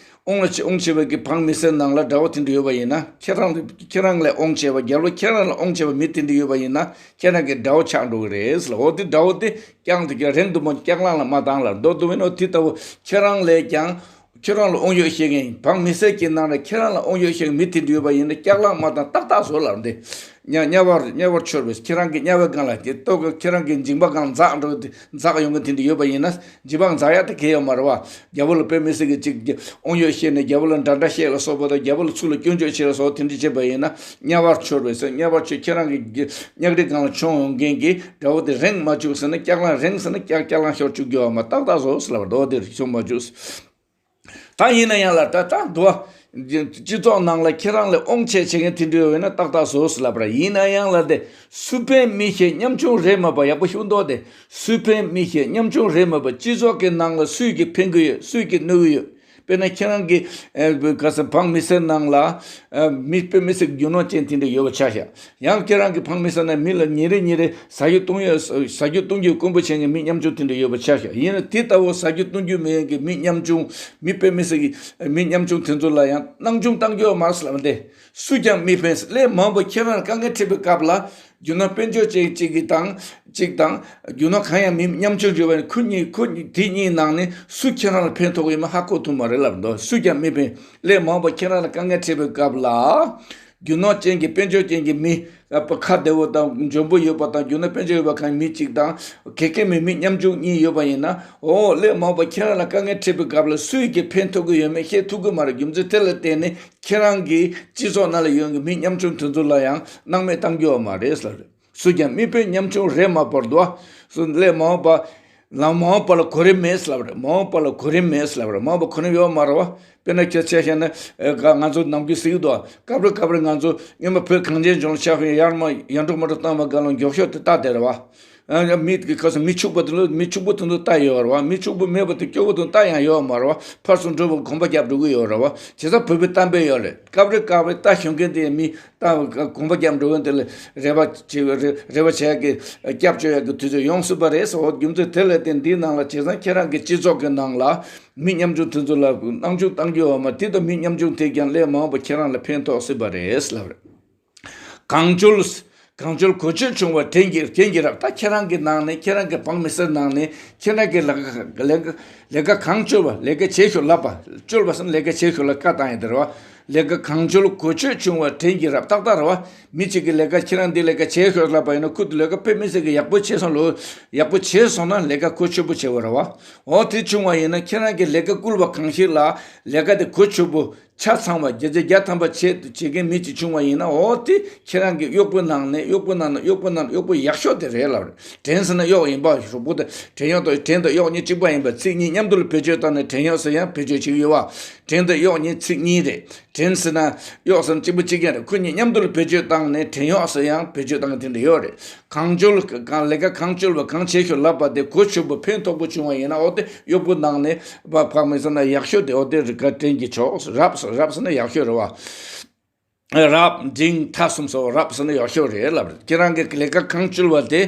དབང་ལ་དབང་ཆེ་བ་གི་བང་མི་སེར་ནང་ལ་དགྲ་བོ་དེ་འདྲ་ཡོད་པ་ཡིན་ན། ཁྱེད་རང་ཁྱེད་རང་ལ་དབང་ཆེ་བ། རྒྱལ་པོ་ཁྱེད་རང་ལ་དབང་ཆེ་བ་མི་དེ་འདྲ་ཡོད་པ་ཡིན་ན་ཁྱེད་རང་གི་དགྲ་བོ་ཆགས་འགྲོ་གི་རེད་ལ། འོ་དེ་དགྲ་བོ་དེ་རྐྱང་དུ་ཀྱང་རེངས་དུ་མ་སྐྱག་ལང་ལ་མ་བཏང་ལ། མདོར་བསྡུ་བས་ན་འོ་དེ་ལྟ་བུ་ཁྱེད་རང་ལས་ཀྱང་། ཁྱེད་རང་ལ་དབང་ཡོད་བཤད་མཁན། འབངས་མི་སེར་གྱི་ནང་ལ་ཁྱེད་རང་ལ་དབང་ཡོད་བཤད་མཁན་མི་དེ་འདྲ་ཡོད་པ་ཡིན་ན། སྐྱག་ལངས་མ་བཏང་། ཏག་ཏག་བཟོ་ལབ་འདི། དམྱལ་དམྱལ་བར་དམྱལ་བར་ཤོར་བའི་ཁྱེད་རང་གི་དམྱལ་བའི་སྒང་ལ། དེ་ལྟོ་གི་ཁྱེད་རང་གི་འཇིགས་པ་སྒང་ལ་འཛག་འགྲོ། འཛག་ཡོང་གི་དེ་འདྲ་ཡོད་པ་ཡིན་ན། འཇིགས་པ་འཛག་ཡག་དེ་གལ་ཡོད་མ་རེད་བ། རྒྱལ་པོ་ལ་དཔེ་མི་སྲིད་ཀྱི་ཅིག་དབང་ཡོད་བཤད་ནས། རྒྱལ་པོ་ལ་འདྲ་འདྲ་བཤད་ལ་སོགས་པ་དང་། རྒྱལ་པོ་ལ་ཚུར་ལ་སྐྱོན་བརྗོད་བྱེད་ལ་སོགས་དེ་འདྲ་བྱེད་པ་ཡིན་ན། དམྱལ་བར་ཤོར་བའི་ཟེར། དམྱལ་བར་ཤོར། ཁྱེད་རང་གི་དམྱལ་ཁྲིའི་སྒང་ལ་མཆོང་ཡོང་མཁན་གྱི་དགྲ་བོ་དེ་རེངས་མ་བཅུག་ཟེར་ན། སྐྱག་ལངས། རེངས་ཟེར་ན་སྐྱག་སྐྱག་ལངས་ཤོར་བཅུག་རྒྱུ་ཡོད་མ། ཏག་ཏག་བཟོ་ཟེར་ལབ་པ། རྡོ་དེ་མཆོང་མ་བཅུག། ད་ཡིན་ན་ཡང་ལ། ད་ད་འདུག་བ། སྤྱི་ཚོགས་ནང་ལ་ཁྱེད་རང་ལ་དབང་ཆེ་བྱེད་མཁན་དེ་འདྲ་ཡོད་ན་ཏག་ཏག་བཟོ་ཟེར་ལབ་པ་ར། ཡིན་ན་ཡང་ལ། དེ་སུ་ཕན་མི་ཤེས། ཉམ་ཆུང་རེད་མ་པ། ཡག་པོ་ཞུ་འདུག་དེ། སུ་ཕན་མི་ཤེས། ཉམ་ཆུང་རེད་མ་པ། སྤྱི་ཚོགས་ཀྱི་ནང་ལ་སུས་ཀྱིས་ཕན་གྱི་ཡོད། སུས་ཀྱིས་གནོད་ཀྱི་ཡོད། དཔེར་ན་ཁྱེད་རང་གི་ཨ་ག་ས་འབངས་མི་སེར་ནང་ལ། ཨ་མི་དཔེ་མི་སྲིད་རྒྱུ་ནོར་ཅན་དེ་འདྲ་ཡོད་པ་ཆ་བཞག། ཡང་ཁྱེད་རང་གི་འབངས་མི་སེར་ནང་མི་ལ་ཉིན་རེ་ཉིན་རེ་ཟ་རྒྱུ་བཏུང་ཡོད། ཟ་རྒྱུ་བཏུང་རྒྱུ་དཀོན་པོ་བྱེད་མཁན་མི་ཉམ་ཆུང་དེ་འདྲ་ཡོད་པ་ཆ་བཞག། ཡིན་ན་དེ་ལྟ་བུ་ཟ་རྒྱུ་བཏུང་རྒྱུ་མེད་མཁན་གྱི་མི་ཉམ་ཆུང་། མི་དཔེ་མི་སྲིད་ཀྱི་མི་ཉམ་ཆུང་དེ་ཚོ་ལ་ཡང་སྣང་ཆུང་བཏང་རྒྱུ་ཡོད་མ་རེད་ཟེར་ལབ་པ་འདི། སུས་ཀྱང་མི་ཕན། སླད་མ་འོངས་པ་ཁྱེད་རང་ལ་དཀའ་ངལ་འཕྲད་པའི་སྐབས་ལ། རྒྱུ་ནོར་དཔལ་འབྱོར་ཅན་གཅིག་གིས་དང་། གཅིག་དང་། རྒྱུ་ནོར་གང་ཡང་མི་ཉམ་ཆུང་ཡོད་པ་ནི། ཁོ་གཉིས། ཁོ་གཉིས་དེ་གཉིས་ནང་ནས་སུ་ཁྱེད་རང་ལ་ཕན་ཐོགས་ཡོད་མེད་ཧ་གོ་ཐུབ་མ་རེད་ལབ་འདུག། སུས་ཀྱང་མི་ཕན། སླད་མ་འོངས་པ་ཁྱེད་རང་ལ་དཀའ་ངལ་འཕྲད་པའི་སྐབས་ལ། རྒྱུ་ནོར་ཅན་གྱི་དཔལ་འབྱོར་ཅན་གྱི་མི། ཨ་ཁ་བདེ་བོ་དང་འཇོན་པོ་ཡོད་པ་དང་། རྒྱུ་ནོར་དཔལ་འབྱོར་ཡོད་པ་གང་མི་གཅིག་དང་། གལ་གལ་མི་མི་ཉམ་ཆུང་གཉིས་ཡོད་པ་ཡིན་ན། འོ་སླད་མ་འོངས་པ་ཁྱེད་རང་ལ་དཀའ་ངལ་འཕྲད་པའི་སྐབས་ལ་སུས་ཀྱིས་ཕན་ཐོགས་ཀྱི་ཡོད་མེད་ཤེས་ཐུབ་ཀྱི་མ་རེད། རྒྱུ་མཚན་དེ་ལ་བརྟེན་ནས་ཁྱེད་རང་གི་སྤྱི་ཚོགས་ནང་ལ་ཡོད་མཁན་མི་ཉམ་ཆུང་དེ་ཚོ་ལ་ཡང་སྣང་མེད་བཏང་རྒྱུ་ཡོད་མ་རེད་ཟེར་ལབ་རེད། སུས་ཀྱང་མི་ཕན། ཉམ་ཆུང་རེད་མ་པ་འདུག། སུ་སླད་མ་འོངས་པ། ལམ་མ་འོངས་པ་ལ་གོ་རིམ་མེད་ཟེར་ལབ་རེད། མ་འོངས་པ་ལ་གོ་རིམ་མེད་ཟེར་ལབ་རེད། མ་འོངས་པ་གོ་རིམ་ཡོད་མ་རེད་བ། དཔེར་ན་ཁྱེད་ཆ་བཞག་ན། ཨེ་ག་ང་ཚོ་ནམ་རྒྱུན་ཟེར་གྱི་འདུག། སྐབས་རེ་སྐབས་རེ་ང་ཚོ་སྔོན་མ་བོད་གངས་ཅན་ལྗོངས་ལ་ཆགས་པའི་ཡར་མར་ཡར་འབྲོག་མར་འབྲོག་བཏང་བ་སྒང་ལ་མགྱོགས་ཤོས་དེ་རྟ་དེ་རེད་བ། ཨ་མི་གི་ཁ་སང་མི་ཕྱུག་པོ་དེ་ལ། མི་ཕྱུག་པོ་དེ་ཚོ་རྟ་ཡོད་རེད་བ། མི་ཕྱུག་པོ་མེད་པ་དེ་སྐྱོ་བོ་དེ་རྟ་ཡང་ཡོད་མ་རེད་བ། ཕར་ཚུར་འགྲོ་བ་གོམ་པ་རྒྱབ་འགྲོ་གི་ཡོད་རེད་བ། བྱས་ཙང་བོད་པའི་གཏམ་དཔེ་ཡོད་རེད། སྐབས་རེ་སྐབས་རེ་རྟ་ཞོན་མཁན་དེ་མི། ད་གོམ་པ་རྒྱབ་འགྲོ་མཁན་དེ་ལ་རེ་བ་བྱེད། རེ་རེ་བ་བྱེད་ཡག་གི་སྐྱབས་བཅོལ་ཡག་གི་དུས་ཚོད་ཡོང་སྲིད་པ་རེད་ཟེར། འོ་རྒྱུ་མཚན་དེ་ལ་བརྟེན་འདིའི་ནང་ལ། བྱས་ཙང་ཁྱེད་རང་གི་སྤྱི་ཚོགས་ཀྱི་ནང་ལ་མི་ཉམ་ཆུང་དེ་ཚོ་ལ་སྣང་ཆུང་བཏང་རྒྱུ་ཡོད་མ། དེ་དང་མི་ཉམ་ཆུང་དེ་ཀྱང་སླད་མ་འོངས་པ་ཁྱེད་རང་ལ་ཕན་ཐོགས་སྲིད་པ་རེད་ལབ་རེད། གང་བཅོལ། གང་བཅོལ་གོ་ཆོད་བྱུང་བ་བྲན་གྱིས། བྲན་གྱིས་རབ། ད་ཁྱེད་རང་གི་ནང་ནས། ཁྱེད་རང་གི་འབངས་མི་སེར་ནང་ནས་ཁྱེད་རང་གི་ལས་ཀ་ལས་ཀ་ལས་ཀ་གང་བཅོལ་བ། ལས་ཀ་བྱེད་ཤོག་ལབ་པ། བཅོལ་བ་ཟེར་ན་ལས་ཀ་བྱེད་ཤོག་ལ་བཀའ་བཏང་ཡ་དེ་རེད་བ། ལས་ཀ་གང་བཅོལ་གོ་ཆོད་བྱུང་བ་བྲན་གྱིས་རབ། ཏག་ཏག་རེད་བ། མི་གཅིག་གིས་ལས་ཀ་ཁྱེད་རང་འདི་ལས་ཀ་བྱེད་ཤོག་ལབ་པ་ཡིན་ན། ཁོ་དེ་ལས་ཀ་དཔེ་མི་སྲིད་ཀྱི་ཡག་པོ་བྱས་སོང་ལོ། ཡག་པོ་བྱས་སོང་ན་ལས་ཀ་གོ་ཆོད་པོ་བྱེད་པ་རེད་བ། འོ་དེ་བྱུང་བ་ཡིན་ན། ཁྱེད་རང་གིས་ལས་ཀ་བསྐུལ་བ་གང་ཞིག་ལ་ལས་ཀ་དེ་གོ་ཆོད་པོ་ཆ་ཚང་བ་བརྒྱ་ཆ་བརྒྱ་ཐམ་པ་བྱེད་བྱེད་མཁན་མི་གཅིག་བྱུང་བ་ཡིན་ན། འོ་དེ་ཁྱེད་རང་གི་གཡོག་པོའི་ནང་ནས། གཡོག་པོའི་ནང་ནས། གཡོག་པོའི་ནང་ནས་གཡོག་པོ་ཡག་ཤོས་དེ་རེད་ལབ་རེད། བྲན་ཟེར་ན་གཡོག་ཡིན་པ། གྲོགས་པོ་དེ། བྲན་གཡོག་དང་། བྲན་དང་གཡོག་གཉིས་གཅིག་པ་ཡིན་པ། ཚིག་གཉིས་མཉམ་དུ་ལ་བེད་སྤྱོད་བཏང་ནས་བྲན་གཡོག་ཟེར་ཡང་བེད་སྤྱོད་བྱེད་ཀྱི་ཡོད་བ། བྲན་དང་གཡོག་གཉིས་ཚིག་གཉིས་རེད། བྲན་ཟེར་ན་གཡོག་ཟེར་ན་གཅིག་པ་གཅིག་རྐྱང་རེད། ཁོ་གཉིས་མཉམ་དུ་ལ་བེད་སྤྱོད་བཏང་ནས་བྲན་གཡོག་ཟེར་ཡང་བེད་སྤྱོད་བཏང་གི་དེ་འདྲ་ཡོད་རེད། གང་བཅོལ། གང་ལས་ཀ་གང་བཅོལ་བ་གང་བྱེད་ཤོག་ལབ་པ་དེ་གོ་ཆོད་པོ་ཕན་ཐོགས་པོ་བྱུང་བ་ཡིན་ན། འོ་དེ་གཡོག་པོ་ནང་ནས་བ་ཕ་མི་ཟེར་ན་ཡག་ཤོས་དེ། འོ་དེ་རིགས་ཀ་བྲན་གྱི་ཆོག་རབ། རབ་ཟེར་ན་ཡག་ཤོས་རེད་བ། རབ་འབྲིང་ཐ་གསུམ་སོགས་རབ་ཟེར་ན་ཡག་ཤོས་རེད་ལབ་རེད། ཁྱེད་རང་གི་ལས་ཀ་གང་བཅོལ་བ་དེ་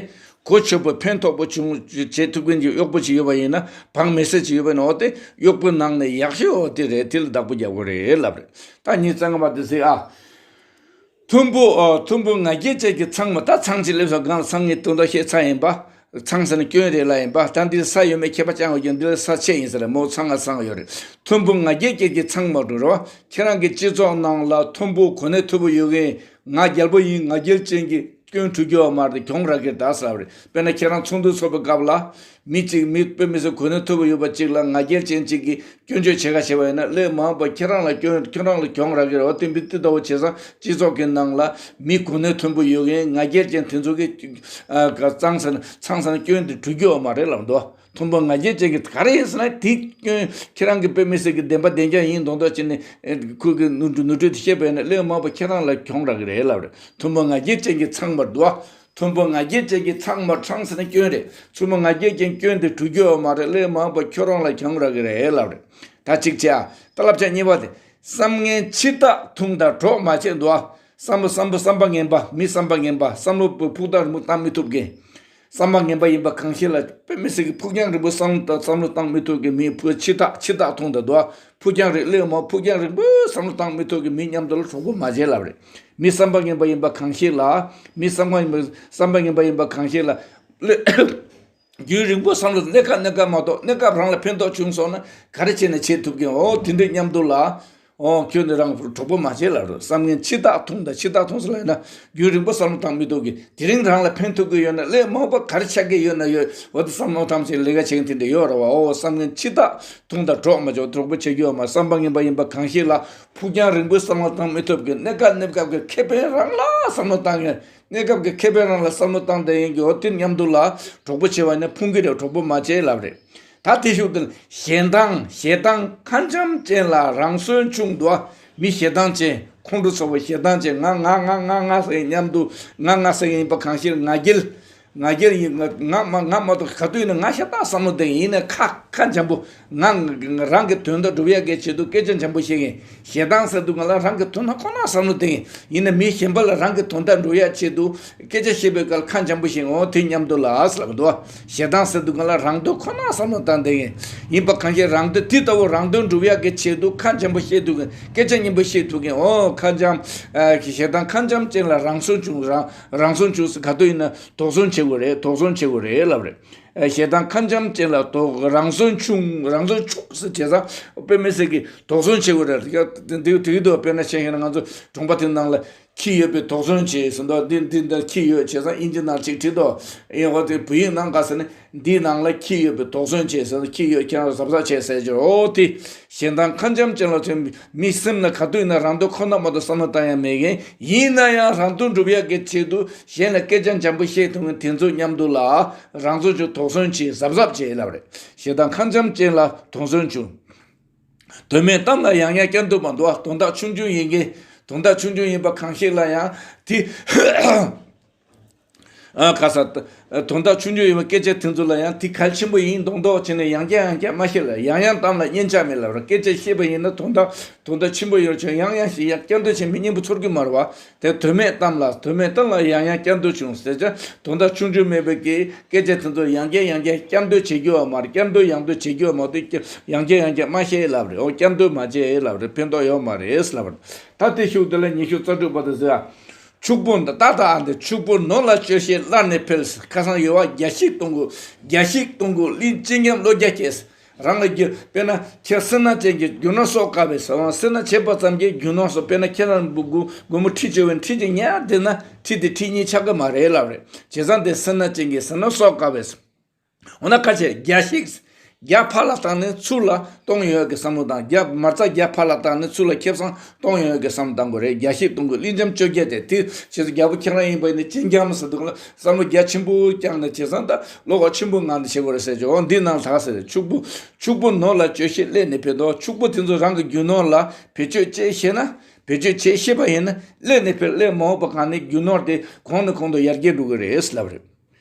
གོ་ཆོད་པོ་ཕན་ཐོགས་པོ་བྱུང་བྱེད་ཐུབ་མཁན་གྱི་གཡོག་པོ་ཅིག་ཡོད་པ་ཡིན་ན། འབངས་མི་སེར་ཅིག་ཡོད་པ་ཡིན་ན། འོ་དེ་གཡོག་པོ་ནང་ནས་ཡག་ཤོས་འོ་དེ་རེད། དེ་ལ་བདག་པོ་རྒྱག་དགོས་རེད་ལབ་རེད། ད་ཉིས་རྩ་ལྔ་པ་དེ་གཟིགས་ཨ། མཐོན་པོ། ཨ། མཐོན་པོ་ང་རྒྱལ་ཅན་གྱི་ཚང་མ། ད་ཚང་གཅིག་སླེབས་སོང་། གང་ཚང་ངས་དོན་དག་བཤད་ཚར་ཡིན་པ། ཚང་ཟེར་ན་སྐྱོན་རེད་ལབ་ཡིན་པ། ད་འདི་ས་ཡོད་མེད་ཁྱད་པར་ཅང་ཡོད་ཀྱི། འདི་ལ་ས་ཆད་ཡིན་ཟེར་ལ། མོ་ཚང་ང་ཚང་ཡོད་རེད། མཐོན་པོ་ང་རྒྱལ་ཅན་གྱི་ཚང་མ་འགྲོ་རོགས། ཁྱེད་རང་གི་སྤྱི་ཚོགས་ནང་ལ་མཐོན་པོ་གོ་གནས་མཐོན་པོ་ཡོད་མཁན། ང་རྒྱལ་པོ་ཡིན། ང་རྒྱལ་ཅན་གྱི་སྐྱོན་འགྲོ་རྒྱུ་ཡོད་མ་རེད། གྱོང་རག་གི་རེད་ད་ཟེར་བ་རེད། དཔེར་ན་ཁྱེད་རང་ཚོགས་འདུ་ཚོགས་པའི་སྐབས་ལ་མི་གཅིག་མི་དཔེ་མི་སྲིད་གོ་གནས་མཐོ་པོ་ཡོད་པ་གཅིག་ལ་ང་རྒྱལ་ཅན་གཅིག་གིས་སྐྱོན་བརྗོད་བྱེད་ག་བྱེད་པ་ཡིན་ན། སླད་མ་འོངས་པ་ཁྱེད་རང་ལ་སྐྱོན། ཁྱེད་རང་ལ་གྱོང་རག་གི་རེད་བ། དེ་འདི་ལྟ་བུ་བྱས་ཙང་སྤྱི་ཚོགས་ཀྱི་ནང་ལ་མི་གོ་གནས་མཐོན་པོ་ཡོད་མཁན་ང་རྒྱལ་ཅན་དེ་ཚོ་གི་ཨ་ག་ཚང་ཟེར་ན་ཚང་ཟེར་ན་སྐྱོན་དེ་འགྲོ་རྒྱུ་ཡོད་མ་རེད་ལབ་འདུག། མཐོན་པོ་ང་རྒྱལ་ཅན་གྱི་ག་རེ་ཡིན་ཟེར་ན། དེ་སྐྱོན་ཁྱེད་རང་གི་དཔེ་མི་སྲིད་ཀྱི་བདེན་པ་བདེན་རྐྱང་ཡིན་མདོག་མདོག་བྱས་ནས་ཨེ་ཁོ་གི་ནོར་འཁྲུལ་ནོར་འཁྲུལ་དེ་བཤད་པ་ཡིན་ན། སླད་མ་འོངས་པ་ཁྱེད་རང་ལ་གྱོང་རག་གི་རེད་ལབ་རེད། མཐོན་པོ་ང་རྒྱལ་ཅན་གྱི་ཚང་མ་འདུག་ཨ། མཐོན་པོ་ང་རྒྱལ་ཅན་གྱི་ཚང་མ། ཚང་ཟེར་ན་སྐྱོན་རེད། མཐོན་པོ་ང་རྒྱལ་ཅན་སྐྱོན་དེ་འགྲོ་རྒྱུ་ཡོད་མ་རེད། སླད་མ་འོངས་པ་ཁྱོད་རང་ལ་གྱོང་རག་གི་རེད་ལབ་རེད། ད་གཅིག་བྱས་ཨ། ད་བསླབ་བྱ་གཉིས་པ་དེ། བསམ་ངན་ཕྱི་ཐག་ཐུང་དང་གྲོགས་མ་བྱེད་འདུག་ཨ། བསམ་པ་བསམ་པ་བསམ་པ་ངན་པ། མི་བསམ་པ་ངན་པ། བསམ་བློ་ཕུགས་ཐག་རིང་པོ་བཏང་མི་ཐུབ་མཁན། བསམ་པ་ངན་པ་ཡིན་པ་གང་ཞིག་ལ་དཔེ་མི་སྲིད་ཀྱི་ཕུགས་རྒྱང་རིང་པོ་བསམ་བློ་བཏང་མི་ཐུབ་ཀྱི་མི། ཕུགས་ཕྱི་ཐག་ཕྱི་ཐག་ཐུང་དང་འདུག་ཨ། ཕུགས་རྒྱང་རིང་། སླད་མ་ཕུགས་རྒྱང་རིང་པོའི་བསམ་བློ་བཏང་མི་ཐུབ་ཀྱི་མི་མཉམ་དུ་ལ་གྲོགས་པོ་མ་བྱེད་ལབ་རེད། མི་བསམ་པ་ངན་པ་ཡིན་པ་གང་ཞིག་ལ། མི་བསམ་པ་ངན་པ་ཡིན་པ་གང་ཞིག་ལ། སླད་ རྒྱུན་རིང་པོ་བསམ་བློ་གནས་སྐབས་གནས་སྐབས་མ་གཏོགས། གནས་སྐབས་རང་ལ་ཕན་ཐོགས་བྱུང་སོང་ན་ག་རེ་བྱས་ནས་བྱེད་ཐུབ་ཀྱི་ཡོད། དེ་འདྲའི་མཉམ་དུ་ལ། ཨོ་ཁྱོད་ནི་རང་གྲོགས་པོ་མ་བྱེད་ལབ་རེད། བསམ་ངན་འཆི་བདག་མཐོང་དང་། འཆི་བདག་མཐོང་ཟེར་ལབ་ན་རྒྱུན་རིང་པོ་བསམ་བློ་བཏང་མི་ཐུབ་ཀྱི། དེ་རིང་རང་ལ་ཕན་ཐོགས་ཀྱི་ཡོད་ན། ལས་མང་པོ་ག་རེ་ཆགས་ཀྱི་ཡོད་ན་ཡོད། འོ་དེ་བསམ་བློ་བཏང་བྱས་ལས་ཀ་བྱེད་མཁན་དེ་འདྲ་ཡོད་རེད་བ། ཨོ་བསམ་ངན་འཆི་བདག་མཐོང་དང་། གྲོགས་མ་བྱེད། གྲོགས་པོ་བྱེད་རྒྱུ་ཡོད་མ། བསམ་པ་ངན་པ་ཡིན་པ་གང་ཞིག་ལ་ཕུགས་རྒྱང་རིང་པོའི་བསམ་བློ་བཏང་མི་ཐུབ་ཀྱི། གནས་སྐབས་གནས་སྐབས་ཀྱི་ཁེ་ཕན་རང་ལ་བསམ་བློ་བཏང་ཡོད། གནས་སྐབས་ཀྱི་ཁེ་ཕན་རང་ལ་བསམ་བློ་བཏང་བསྡད་ཡིན་གྱི། འོ་དེ་མཉམ་དུ་ལ་གྲོགས་པོ་བྱེད་པ་ཡིན་ན་ཕུང་གི་རེད། གྲོགས་པོ་མ་བྱེད་ལབ་རེད། ད་དེ་ཤུགས་དེ་ཞེ་སྡང་། ཞེ་སྡང་ཁ་འཇམ་ཅན་ལ་རང་གསོན་ཆུང་དུ། མི་ཞེ་སྡང་ཅན། ཁོང་ཁྲོ་ཚ་བོ་ཞེ་སྡང་ཅན། ང་ང་ང་ང་ང་ཟེར་མཉམ་དུ། ང་ང་ཟེར་ཡིན་པ་གང་ཞིག་ང་རྒྱལ། ང་རྒྱལ་ཡིན། ང་ང་མ་ང་མ་གཏོགས་ག་དུས་ཡིན་ན་ང་ཤ་སྟག་བསམ་བློ་བཏང་ཡིན་ན་ཁ་ཁ་འཇམ་པོ། ང་རང་གི་དོན་དག་སྒྲུབ་ཡག་གི་ཆེད་དུ་སྐད་ཆ་འཇམ་པོ་བཤད་མཁན། ཞེ་སྡང་ཟེར་དུས་ང་ལ་རང་གི་དོན་དག་ཁོ་ན་བསམ་བློ་བཏང་ཡིན་ན། མི་གཞན་པ་ལ་རང་གི་དོན་དག་སྒྲུབ་ཡག་ཆེད་དུ་སྐད་ཆ་བཤད་པའི་སྐབས་ཁ་འཇམ་པོ་བཤད། འོ་དེ་མཉམ་དུ་ལ་ཟེར་ལབ་འདུག། ཞེ་སྡང་ཟེར་དུས་ང་ལ་རང་དོན་ཁོ་ན་བསམ་བློ་བཏང་བསྡད་མཁན་ཡིན་པ་གང་ཞིག་རང་དོན་དེ་ལྟ་བུ་རང་དོན་སྒྲུབ་ཡག་གི་ཆེད་དུ་ཁ་འཇམ་པོ་བཤད་ཐུབ་མཁན། སྐད་ཆ་སྙན་པོ་བཤད་ཐུབ་མཁན། འོ་ཁ་འཇམ། ཨ་ཞེ་སྡང་ཁ་འཇམ་ཅན་ལ་རང་གསོན་ཆུང་། རང་རང་གསོན་ཆུང་ཟེར་ག་དུས་ཡིན་ན་དོགས་ཟོན་བྱེད་དགོས་རེད། དོགས་ཟོན་བྱེད་དགོས་རེད་ལབ་རེད། ཨ་ཞེ་སྡང་ཁ་འཇམ་ཅན་ལ་དོགས། རང་གསོན་ཆུང་། རང་གསོན་ཆུང་ཟེར་བྱས་ཙང་དཔེ་མི་སྲིད་ཀྱི་དོགས་ཟོན་བྱེད་དགོས་རེད། དེ་དེ་དེ་དུས་དཔེར་ན་བཤད་ཤེས་ན་ང་ཚོ་གྲོང་པ་དེ་ནང་ལ་ཁྱི་ཡོད་པའི་དོགས་ཟོན་བྱེད་ཟེར་འདུག། འདི་འདི་འདི་ཁྱི་ཡོད་བྱས་ཙང་ཨིན་ཇི་ནང་གཅིག་བྲིས་འདུག། ཨེ་འོ་དེ་བོད་ཡིག་ནང་ག་ཟེར་ན། འདིའི་ནང་ལ་ཁྱི་ཡོད་པའི་དོགས་ཟོན་བྱེད་ཟེར། ཁྱི་ཡོད་ཁྱེད་རང་གཟབ་གཟབ་བྱེད་ཟེར་གྱི། འོ་དེ་ཞེ་སྡང་ཁ་འཇམ་ཅན་ལ་མཚོན་མི་སེམས་ན་ག་དུས་ཡིན་ན་རང་དོན་ཁོ་ན་མ་གཏོགས་བསམ་བློ་བཏང་ཡ་མེད་མཁན། ཡིན་ན་ཡང་རང་དོན་སྒྲུབ་ཡག་གི་ཆེད་དུ་གཞན་ལ་སྐད་ཆ་འཇམ་པོ་བཤད་ཐུབ་མཁན་དེ་ཚོ་མཉམ་དུ་ལ་རང་ཚོ་ཚོས་དོགས་ཟོན་བྱེད། གཟབ་གཟབ་བྱེད་ལབ་རེད། ཞེ་སྡང་ཁ་འཇམ་ཅན་ལ་དོགས་ཟོན་བྱེད། དོན་མེད་གཏམ་ལ་ཡང་ཡང་བསྐྱར་ཟློས་མ་འདུག། དོན་དག་ཆུང་ཆུང་ཡིན་གྱི། དོན་དག་ཆུང་ཆུང་ཡིན་པ་གང་ཞིག་ལ་ཡང་དེ། ཨ་ཁ་ས། དོན་དག་ཆུང་ཆུང་ཡིན་པ་སྐད་ཆ་དེ་ཚོ་ལ་ཡང་དེ་གལ་ཆེན་པོ་ཡིན་མདོག་མདོག་བྱས་ནས་ཡང་བསྐྱར་ཡང་བསྐྱར་མ་བཤད་ལ། ཡང་ཡང་གཏམ་ལ་སྙན་ཆ་མེད་ལབ་ར། སྐད་ཆ་བཤད་པ་ཡིན་ན་དོན་དག་དོན་དག་ཆེན་པོ་ཡོད་ཆོག། ཡང་ཡང་ཞིག་ཡང་བསྐྱར་ཟློས་བྱས་མི་སྙིང་པོ་ཚོར་རྒྱུ་མ་རེད་བ། དེ་དོན་མེད་གཏམ་ལ། དོན་མེད་གཏམ་ལ་ཡང་ཡང་བསྐྱར་ཟློས་བྱུང་ཟེར་ཅག། དོན་དག་ཆུང་ཆུང་མེད་པའི་གི་སྐད་ཆ་དེ་ཚོ་ཡང་བསྐྱར་ཡང་བསྐྱར་བསྐྱར་ཟློས་བྱེད་རྒྱུ་བ་མ་རེད། བསྐྱར་ཟློས་ཡང་ཟློས་བྱེད་རྒྱུ་བ་མ་གཏོགས་ཡང་བསྐྱར་ཡང་བསྐྱར་མ་བཤད་ལབ་རེད། འོ་བསྐྱར་ཟློས་མ་བྱེད་ལབ་རེད། ཕན་ཐོགས་ཡོད་མ་རེད་ལབ་རེད། ད་དེ་ཤུགས་དེ་ལ་ཉི་ཤུ་རྩ་དྲུག་པ་དེ་ཟེར། ཕྱུག་པོ་འདི་ད་ད་ཨ་འདི་ཕྱུག་པོ་ནོར་ལ་སྤྱོད་ཤེས་སླར་ནས་འཕེལ། ཁ་སང་ཡོད་བ་རྒྱ་ཤིག་གཏོང་དགོས། རྒྱ་ཤིག་གཏོང་དགོས། གླིང་སྤྱི་ཉམས་བློ་རྒྱ་སྐྱེས། རང་ལ་རྒྱུ་དཔེར་ན་ཁྱེད་སེར་སྣ་ཅན་གྱི་རྒྱུ་ནོར་གསོག་དཀའ་བས་ཟེར་བ། སེར་སྣ་བྱས་པ་ཙམ་གྱིས་རྒྱུ་ནོར་གསོག། དཔེར་ན་ཁྱེད་རང་སྒོ་སྒོ་མོ་ཁྲི་བཅོ་བའི་ཁྲི་གཅིག་ཉར་བསྡད་ན་ཁྲི་དེ་ཁྲི་གཉིས་ཆགས་ཀྱི་མ་རེད་ལབ་རེད། བྱས་ཙང་དེ་སེར་སྣ་ཅན་གྱི་སེར་སྣ་གསོག་དཀའ་བས། འོ་ན་ཁ་ཆེ་རྒྱ་ཤིག་རྒྱ་ཕར་ལ་བཏང་ནས་ཚུར་ལ་གཏོང་ཡོང་གི་བསམ་བློ་བཏང་། རྒྱ་མ་རྩ་རྒྱ་ཕར་ལ་བཏང་ནས་ཚུར་ལ་ཁེ་བཟང་གཏོང་ཡོང་གི་བསམ་བློ་བཏང་དགོས་རེད། རྒྱ་ཤིག་གཏོང་དགོས། གླིང་སྤྱི་ཉམས་བཅོ་རྒྱ་དེ་དེ་བྱས་ཙང་རྒྱལ་པོ་ཁྱེད་རང་ཡིན་པ་ཡིན་ན་སྤྱི་ཉམས་ཟེར་དུས་ལ་བསམ་བློ་རྒྱ་ཆེན་པོ་བསྐྱངས་ནས་བྱས་ཙང་ད་བློ་ཁོག་ཆེན་པོའི་ངང་ནས་བྱེད་དགོས་རེད་ཟེར་གྱི། འོ་འདི་ནང་ལྷག་ཟེར། ཕྱུག་པོ་ཕྱུག་པོ་ནོར་ལ་སྤྱོད་ཤེས་སླད་ནས་འཕེལ་དོ། ཕྱུག་པོ་དེ་ཚོ་རང་གི་རྒྱུ་ནོར་ལ་བེད་སྤྱོད་བྱེད་ཤེས་ན། བེད་སྤྱོད་བྱེད་ཤེས་པ་ཡིན་ན་སླད་ནས་འཕེལ། སླད་མ་འོངས་པ་གང་ནས་རྒྱུ་ནོར་དེ་གོང་ནས་གོང་དུ་ཡར་རྒྱས་འགྲོ་གི་རེད་ལབ་རེད།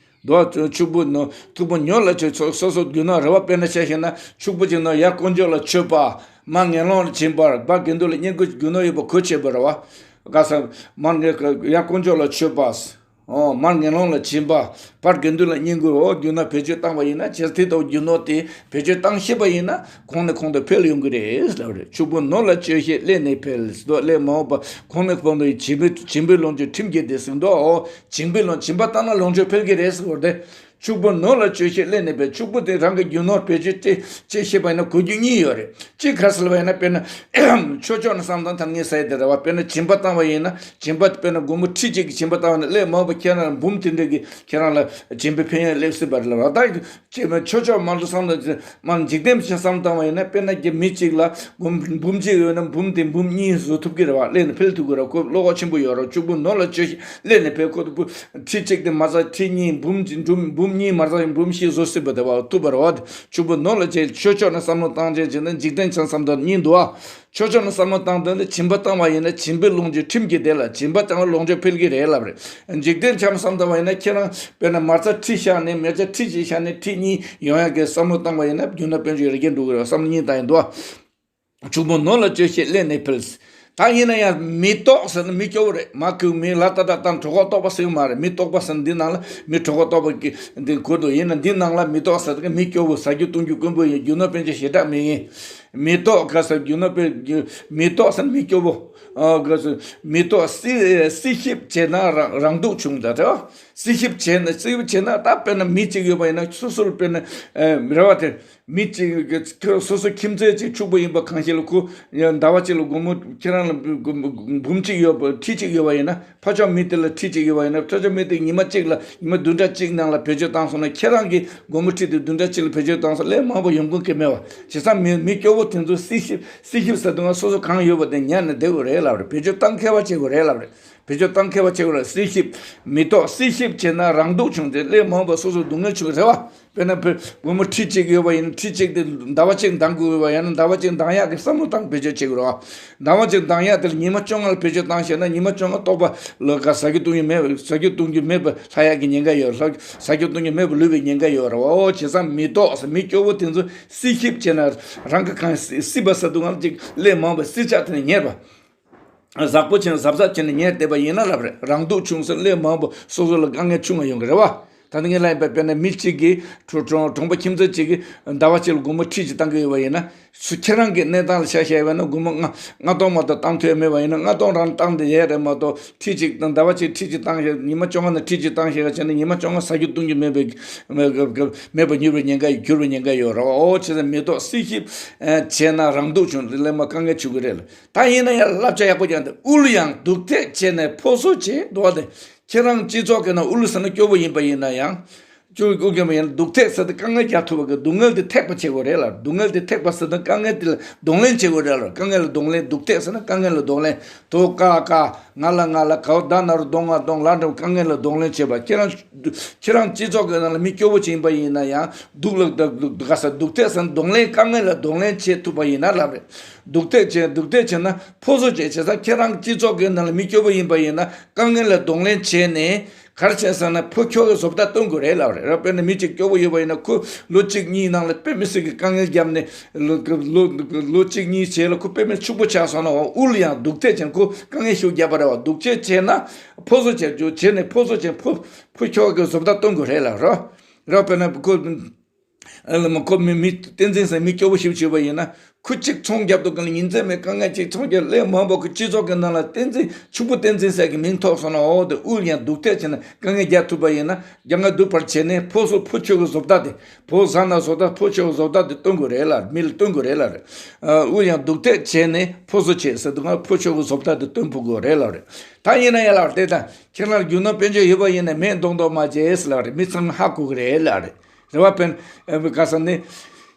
འདུག་བ། ཕྱུག་པོ་ནོར། ཕྱུག་པོ་ནོར་ལ་སྤྱོད། སོ་སོ་སོ་རྒྱུ་ནོར་རེ་བ། དཔེར་ན་ཆ་བཞག་ན་ཕྱུག་པོ་ཅིག་ནོར་ཡར་དཀོན་མཆོག་ལ་མཆོད་པ། མར་ངན་སློང་ལ་སྦྱིན་པ། བར་དགེ་འདུན་ལ་བསྙེན་བཀུར། རྒྱུ་ནོར་ཡོད་པ་གོ་ཆོད་པ་རེད་བ། ག་ས་མར་ངན་ཡར་དཀོན་མཆོག་ལ་མཆོད་པ། ཨོ་མར་ངན་སློང་ལ་སྦྱིན་པ། བར་དགེ་འདུན་ལ་བསྙེན་བཀུར། ཨོ་རྒྱུ་ནོར་བེད་སྤྱོད་བཏང་བ་ཡིན་ན། བྱས་དེ་ལྟ་བུ་རྒྱུ་ནོར་དེ་བེད་སྤྱོད་བཏང་ཤེས་པ་ཡིན་ན་གོང་ནས་གོང་དུ་འཕེལ་ཡོང་གི་རེད་ལབ་རེད། ཕྱུག་པོ་ནོར་ལ་སྤྱོད་ཤེས་སླད་ནས་འཕེལ། སླད་མ་འོངས་པ་གོང་ནས་གོང་དུ་བྱིན་པའི་བྱིན་པའི་ལོངས་སྤྱོད་ཁྲིམས་ཀྱིས་བདེ་ཟེར་འདུག། ཨོ། བྱིན་པའི་ལོངས། སྦྱིན་པ་བཏང་ན་ལོངས་སྤྱོད་འཕེལ་གྱི་རེད་ཟེར་བ་རེད། ཕྱུག་པོ་ནོར་ལ་སྤྱོད་ཤེས་སླད་ནས་འཕེལ། ཕྱུག་པོ་དེ་རང་གི་རྒྱུ་ནོར་བེད་སྤྱོད་བྱེད་ཤེས་པ་ཡིན་ན་གོ་རྒྱུ་གཉིས་ཡོད་རེད། གཅིག་ག་རེ་ཟེར་བ་ཡིན་ན། དཔེར་ན་ཆོས་ཕྱོགས་ནས་བསམ་བློ་བཏང་ཐབས་ངེས་ཟེར་དེ་རེད་བ། དཔེར་ན་སྦྱིན་པ་བཏང་བ་ཡིན་ན། སྦྱིན་པ་དཔེར་ན་སྒོར་མོ་ཁྲི་གཅིག་གི་སྦྱིན་པ་བཏང་བ་ཡིན་ན་སླད་མ་འོངས་པ་ཁྱེད་རང་ལ་འབུམ་དེ་འདྲ་གི་ཁྱེད་རང་ལ་སྦྱིན་པའི་ཕན་ཡོན་སླེབས་སྲིད་པ་རེད་ལ། ད་ཅེས་པའི་ཆོས་ཕྱོགས་མ་འགྲོ་བསམ་བློ་ཅིག་མ་འཇིག་རྟེན་ཆ་བསམ་བཏང་བ་ཡིན་ན། དཔེར་ན་ཀྱི་མི་གཅིག་ལ་འབུམ་འབུམ་གཅིག་ཡོད་ན་འབུམ་དེ་འབུམ་གཉིས་བཟོ་ཐུབ་ཀྱི་རེད་བ། སླད་ནས་འཕེལ་ཐུབ་ཀྱི་རེད། ཁོ་བློ་ཁོག་ཆེན་པོ་ཡོད་རེད། ཕྱུག་པོ་ནོར་ལ་སྤྱོད་ཤེས་སླད་ནས་འཕེལ། ཁོ་ཐུག་པོ་ཁྲི་གཅིག་དེ་མ་རྩ་ཁྲི་གཉིས། འབུམ་གཅིག་འབུམ་འབུམ་གཉིས་མ་རྩ་ཡིན་འབུམ་བཞི་བཟོ་སྲིད་པ་དེ་བ་ཐུབ་པ་རེད་བ། ཕྱུག་པོ་ནོར་ལ་སྤྱོད། ཆོས་ཕྱོགས་ནས་བསམ་བློ་བཏང་བྱས་བྱས་ན་འཇིག་རྟེན་ཆ་བསམ་བཏང་གཉིས་འདུག་ཨ། ཆོས་ཕྱོགས་ནས་བསམ་བློ་བཏང་དོན་དེ་སྦྱིན་པ་བཏང་བ་ཡིན་ན་སྦྱིན་པའི་ལོངས་སྤྱོད་ཁྲིམས་ཀྱིས་བདེ་ལ། སྦྱིན་པ་བཏང་བ་ལོངས་སྤྱོད་འཕེལ་གྱི་རེད་ལབ་རེད། འཇིག་རྟེན་ཆ་བསམ་བཏང་བ་ཡིན་ན་ཁྱེད་རང་དཔེར་ན་མ་རྩ་ཁྲི་བཞག་ནས་མ་རྩ་ཁྲི་གཅིག་བཞག་ནས་ཁྲི་གཉིས་ཡོང་ཡག་གི་བསམ་བློ་བཏང་བ་ཡིན་ན་རྒྱུ་ནོར་དཔལ་འབྱོར་ཡར་རྒྱས་འགྲོ་གི་རེད། བསམ་བློ་གཉིས་བཏང་ཡིན་འདུག་ཨ། ཕྱུག་པོ་ནོར་ལ་སྤྱོད་ཤེས་སླད་ནས་འཕེལ། ད་ཡིན་ན་ཡང་མི་ལྟོགས་ཟེར་ན་མི་སྐྱོ་བོ་རེད། མ་ཁུ་མི་ལ་ཏག་ཏག་ཏག་གྲོད་ཁོག་ལྟོགས་པ་ཟེར་གྱི་མ་རེད། མི་ལྟོགས་པ་ཟེར་ན་འདི་ནང་ལ་མི་གྲོད་ཁོག་ལྟོགས་པ་གི་འདི་གོ་འདུག། ཡིན་ན་འདི་ནང་ལ་མི་ལྟོགས་ཟེར་གི་མི་སྐྱོ་བོ། ཟ་རྒྱུ་བཏུང་རྒྱུ་དཀོན་པོ་ཡིན། རྒྱུ་ནོར་དཔལ་འབྱོར་ཞེ་དྲག་མེད་ཡིན། མེ་ཏོག་ག་ཟེར་རྒྱུ་ན་དཔེ་མེ་ཏོག་ཟེར་མི་སྐྱོ་བོ། ཨ་ག་ཟེར་མེ་ཏོག་སྲིད་སྲིད་ཞིབ་བྱས་ན་རང་རང་སྡུག་བྱུང་ད་རེད་བ། སྲིད་ཞིབ་བྱས་ན་སྲིད་ཞིབ་བྱས་ན་ད་དཔེར་ན་མི་གཅིག་ཡོད་པ་ཡིན་ན་སོ་སོར་དཔེར་ན་ཨ་རེད་བ་དེ། མི་གཅིག་གི་ཁྱོད་སོ་སོ་ཁྱིམ་མཚེས་གཅིག་ཕྱུག་པོ་ཡིན་པ་གང་ཞིག་ལ་ཁོ་ཡང་ཟླ་བ་གཅིག་ལ་སྒོར་མོ་ཁྱེད་རང་ལ་འབུམ་གཅིག་ཡོད་པ་ཁྲི་གཅིག་ཡོད་པ་ཡིན་ན། ཕ་ཕྱོགས་མི་དེ་ལ་ཁྲི་གཅིག་ཡོད་པ་ཡིན་ན། ཕ་ཕྱོགས་མི་དེ་ཉི་མ་གཅིག་ལ་ཉི་མ་བདུན་ཕྲག་གཅིག་ནང་ལ་བེད་སྤྱོད་བཏང་སོང་ན། ཁྱེད་རང་གི་སྒོར་མོ་ཁྲི་དེ་བདུན་ཕྲག་གཅིག་ལ་བེད་སྤྱོད་བཏང་སོང་ལས་མང་པོ་ཡོང་ཁུངས་ཀྱི་མེད་པ། བྱས་ཙང་མི་མི་སྐྱོ་བོ་དེ་ཚོ་སྲིད་ཞིབ་སྲིད་ཞིབ་ཟེར་དུས་སོ་སོ་གང་ཡོད་པ་དེ་ཉར་ནས་བསྡད་དགོས་རེད་ལབ་རེད། བེད་སྤྱོད་བཏང་མཁས་པ་བྱེད་དགོས་རེད་ལབ་རེད། བེད་སྤྱོད་བཏང་མཁས་པ་བྱེད་དགོས་རེད། སྲིད་ཞིབ་མེ་ཏོག་སྲིད་ཞིབ་བྱས་ན་རང་སྡུག་བྱུང་སྟེ་ལས་མང་པོ་སོ་སོ་སྡུག་བསྔལ་བྱུང་རེད་བ། དཔེར་ན་བུ་སྒོར་མོ་ཁྲི་གཅིག་ཡོད་པ་ཡིན་ན་ཁྲི་གཅིག་དེ་ཟླ་བ་གཅིག་འདང་དགོས་པ་ཡང་ན་ཟླ་བ་གཅིག་འདང་ཡག་གི་བསམ་བློ་བཏང་བེད་སྤྱོད་བྱེད་དགོས་རེད་བ། ཟླ་བ་གཅིག་འདང་ཡག་དེ་ལ་ཉི་མ་བཅོ་ལྔ་ལ་བེད་སྤྱོད་བཏང་ཤེས་ན་ཉི་མ་བཅོ་ལྔ་ལྟོགས་པ་ལ་ག་ཟ་རྒྱུ་བཏུང་རྒྱུ་མེད་པ་ཟ་རྒྱུ་བཏུང་རྒྱུ་མེད་པ་ལྷག་ཡག་གི་ཉེན་ཁ་ཡོད་ལ། ཟ་རྒྱུ་བཏུང་རྒྱུ་མེད་པ་ལུས་པའི་ཉེན་ཁ་ཡོད་རེད་བ། འོ་བྱས་ཙང་མེ་ཏོག་ཟེར་མི་སྐྱོ་བོ་དེ་ཚོ་སྲིད་ཞིབ་བྱས་ན་རང་གི་གང་སྲིད་པ་ཟ་དུས་ང་ལ་ཅིག་ལས་མང་པ་སྲིད་ཆགས་དེ་ནས་ཉེར་བ། གཟབ་པོ་བྱས་ནས་གཟབ་གཟབ་བྱས་ནས་ཉལ་བསྡད་པ་ཡིན་ན་ལབ་རེད། རང་སྡུག་བྱུང་ཟེར་ལས་མང་པོ་སོ་སོ་ལ་དཀའ་ངལ་བྱུང་བ་ཡོང་གི་རེད་བ། ད་ནི་ངས་ལབ་ཡིན་པ་དཔེར་ན་མི་གཅིག་གིས་གྲོ་གྲོང་གྲོང་པ་ཁྱིམ་མཚེས་གཅིག་གིས་ཟླ་བ་གཅིག་ལ་སྒོར་མོ་ཁྲི་གཅིག་བཏང་གི་ཡོད་པ་ཡིན་ན། སུ་ཁྱེད་རང་གི་གནས་སྟངས་ལ་ཆ་བཞག་པ་ན་སྒོར་མོ་ལྔ་ལྔ་སྟོང་མ་གཏོགས་བཏང་ཐུབ་ཡ་མེད་པ་ཡིན་ན། ལྔ་སྟོང་རང་བཏང་དེ་ཡས་རེད་མ་གཏོགས་ཁྲི་གཅིག་དང་ཟླ་བ་གཅིག་ཁྲི་གཅིག་བཏང་ཞེས་ཉི་མ་བཅོ་ལྔ་ནས་ཁྲི་གཅིག་བཏང་ཞེས་བྱས་ན་ཉི་མ་བཅོ་ལྔ་ཟ་རྒྱུ་བཏུང་རྒྱུ་མེད་པའི་མེད་པ་མྱུར་བའི་ཉེན་ཁ་གྱུར་བའི་ཉེན་ཁ་ཡོད་རེད། འོ་བྱས་ཙང་མེ་ཏོག་སྲིད་ཞིབ་བྱས་ན་རང་སྡུག་བྱུང་ལས་མ་དཀའ་ངལ་བྱུང་གི་རེད་ལ། ད་ཡིན་ན་ཡང་བསླབ་བྱ་ཡག་པོ་ཀྱང་འདུག་དབུལ་ཡང་སྡུག་ཐེག་བྱས་ནས་ཕོ་གསོ་བྱེད་འདུག་བ། དེ་ཁྱེད་རང་སྤྱི་ཚོགས་ཀྱི་ནང་དབུལ་ཟེར་ན་སྐྱོ་བོ་ཡིན་པ་ཡིན་ན་ཡང་། སྐྱོ་བོ་ཡིན་པ་ཡིན་ན་སྡུག་ཐེག་ཟེར་ཏེ་དཀའ་ངལ་རྒྱག་ཐུབ་པ་གི་སྡུག་བསྔལ་དེ་ཐེག་པ་བྱེད་དགོས་རེད་ལ། སྡུག་བསྔལ་དེ་ཐེག་པ་ཟེར་ན་དཀའ་ངལ་དེ་ལ་གདོང་ལེན་བྱེད་དགོས་རེད་ལ། དཀའ་ངལ་ལ་གདོང་ལེན། སྡུག་ཐེག་ཟེར་ན་དཀའ་ངལ་ལ་གདོང་ལེན། དོ་ཀ་ཀ་ང་ལ་ང་ལ་གའོ་ད་ན་རུ་གདོང་ང་གདོང་ལ་འགྲོ་དཀའ་ངལ་ལ་གདོང་ལེན་བྱེད་པ། ཁྱེད་རང་ཁྱེད་རང་སྤྱི་ཚོགས་ཀྱི་ནང་ལ་མི་སྐྱོ་བོ་ཅིག་ཡིན་པ་ཡིན་ན་ཡང་སྡུག་ལ་སྡུག་སྡུག་ག་ས་སྡུག་ཐེག་ཟེར་ན་གདོང་ལེན་དཀའ་ངལ་ལ་གདོང་ལེན་བྱེད་ཐུབ་པ་ཡིན་ན་ལབ་རེད། སྡུག་ཐེག་བྱས་སྡུག་ཐེག་བྱས་ན་ཕོ་གསོ་བྱེད་བྱས་ཙང་ཁྱེད་རང་སྤྱི་ཚོགས་ཀྱི་ནང་ལ་མི་སྐྱོ་བོ་ཡིན་པ་ཡིན་ན་དཀའ་ངལ་ལ་གདོང་ལེན་བྱས་ནས། ག་རེ་བྱས་ཟེར་ན་ཕོ་ཁྱོ་གའི་བཟོ་ལྟ་སྟོན་དགོས་རེད་ལབ་རེད། ར་དཔེར་ན་མི་གཅིག་སྐྱོ་བོ་ཡོད་པ་ཡིན་ན་ཁོ་ལོ་གཅིག་གཉིས་ནང་ལ་དཔེ་མི་སྲིད་ཀྱི་དཀའ་ངལ་བརྒྱབ་ནས་ལོ་ལོ་ལོ་གཅིག་གཉིས་རྗེས་ལ་ཁོ་དཔེ་མི་ཕྱུག་པོ་ཆགས་སོང་ན། འོ་དབུལ་ཡང་སྡུག་ཐེག་ཅན་ཁོ་དཀའ་ངལ་ཤུགས་བརྒྱབ་པ་རེད་བ། སྡུག་ཆེ་བྱས་ན་ཕོ་གསོ་བྱས་རྒྱུ་བྱས་ནས་ཕོ་གསོ་བྱས་ཕོ་ཕོ་ཁྱོ་གའི་བཟོ་ལྟ་སྟོན་དགོས་རེད་ལབ་རོ། ར་དཔེར་ན་ཁོ། ཨ་ལ་མ་ཁོ་མི་མི་བསྟན་འཛིན་ཟེར་མི་སྐྱོ་བོ་ཞིག་བྱས་པ་ཡིན་ན་ཁོ་གཅིག་ཚོང་རྒྱབ་འདུག་ག་ལ་ཉིན་མཚན་མེད་དཀའ་ངལ་གཅིག་ཚོང་རྒྱབ་ལས་མང་པོ་ཁོ་སྤྱི་ཚོགས་ཀྱི་ནང་ལ་བསྟན་འཛིན་ཕྱུག་པོ་བསྟན་འཛིན་ཟེར་གྱི་མིང་ཐོགས་སོང་ན། འོ་དེ་དབུལ་ཡང་སྡུག་ཐེག་བྱས་ན་དཀའ་ངལ་རྒྱག་ཐུབ་པ་ཡིན་ན་རྒྱ་ང་སྡུག་པར་བྱས་ནས་ཕོ་སོ་ཕོ་ཁྱོ་གའི་བཟོ་ལྟ་དེ་ཕོ་ཟ་ན་བཟོ་ལྟ་ཕོ་ཁྱོ་གའི་བཟོ་ལྟ་དེ་སྟོན་དགོས་རེད་ལ་མི་ལ་སྟོན་དགོས་རེད་ལ་རེད། ཨ་དབུལ་ཡང་སྡུག་ཐེག་བྱས་ནས་ཕོ་གསོ་བྱེད་ཟེར་དུས་ང་ཕོ་ཁྱོ་གའི་བཟོ་ལྟ་དེ་སྟོན་ཕོད་དགོས་རེད་ལ་རེད། ད་ཡིན་ན་ཡ་ལ་དེ་དང་ཁྱེད་རང་རྒྱུ་ནོར་དཔལ་འབྱོར་ཡོད་པ་ཡིན་ན་མེད་མདོག་མདོག་མ་བྱེད་ལ་རེད། མི་ཚང་མ་ཧ་གོ་གི་རེད་ལ་རེད། རེ་བ་དཔོན། ཨ་ག་ས་ནི།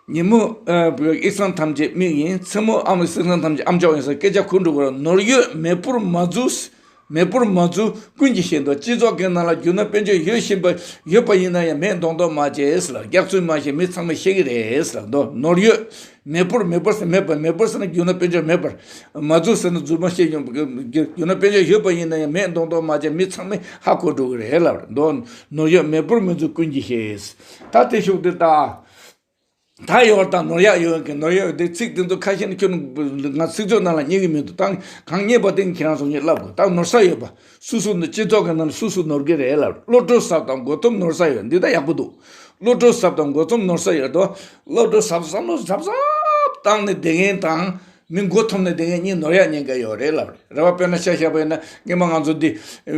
ཉིན་མོ། ཨ་ཡིག་ཚང་ཐམས་ཅད་མིག་ཡིན། མཚན་མོ་ཨ་མའི་ཚིག་ཚང་ཐམས་ཅད་ཨ་མཆོག་ཡིན་ཟེར་སྐད་ཆ་གོ་འགྲོ་གི་རེད། ནོར་ཡོད་མེད་པོར་མ་འཛུལ། མེད་པོར་མ་འཛུལ་ཀུན་གྱིས་ཤེས་འདུག་སྤྱི་ཚོགས་ཀྱི་ནང་ལ་རྒྱུ་ནོར་དཔལ་འབྱོར་ཡོད་བཞིན་པ་ཡོད་པ་ཡིན་ན་ཡང་མེད་མདོག་མདོག་མ་བྱེད་ལ་རྒྱག་ཚུལ་མ་ཤེས་མི་ཚང་མས་ཤེས་ཀྱི་རེད་ལ་འདུག་ནོར་ཡོད། མེད་པོར་མེད་པོར་ཟེར་མེད་པར་མེད་པོར་ཟེར་ན་རྒྱུ་ནོར་དཔལ་འབྱོར་མེད་པར། མ་འཛུལ་ཟེར་ན་འཛུལ་མ་ཤེས་ཡོང་རྒྱུ་ནོར་དཔལ་འབྱོར་ཡོད་པ་ཡིན་ན་ཡང་མེད་མདོག་མདོག་མ་བྱས་མི་ཚང་མས་ཧ་གོ་འགྲོ་གི་རེད་ལབ་རེད་འདུག་ནོར་ཡོད་མེད་པོར་མི་འཛུལ་ཀུན་གྱིས་ཤེས། ད་དེ་ཤུགས་དེ་ད། ད་ཡོད་དང་ནོར་ཡག་ཡོད་ཀྱི་ནོར་ཡག་དེ་ཚིག་དེ་ཚོ་ཁ་ཤས་ནི་ཁྱོད་ང་ཚིག་མཛོད་ནང་ལ་རྙེད་ཀྱི་མི་འདུག་ད་གང་རྙེད་པ་དེ་ནི་ཁྱེད་རང་ཚོ་ངས་ལབ་དགོས། ད་ནོར་ས་ཡོད་པ་སུ་སུ་ནི་སྤྱི་ཚོགས་ཀྱི་ནང་ལ་སུ་སུ་ནོར་གི་རེད་ལབ་རེད། བློ་གྲོས་ཟབ་དང་མགོ་འཐོམ་ནོར་ས་ཡོད། འདི་ད་ཡག་པོ་འདུག་བློ་གྲོས་ཟབ་དང་མགོ་འཐོམ་ནོར་ས་ཡོད་དོ། བློ་གྲོས་ཟབ་བསམ་བློ་གཟབ་གཟབ་བཏང་ནས་བསྡད་མཁན་དང་། མི་མགོ་འཐོམ་ནས་བསྡད་མཁན་གཉིས་ནོར་ཡག་ཉེན་ཁ་ཡོད་རེད་ལབ་རེད། རེ་བ་དཔེར་ན་ཆ་བཞག་པ་ཡིན་ན་སྔོན་མ་ང་ཚོ་འདི་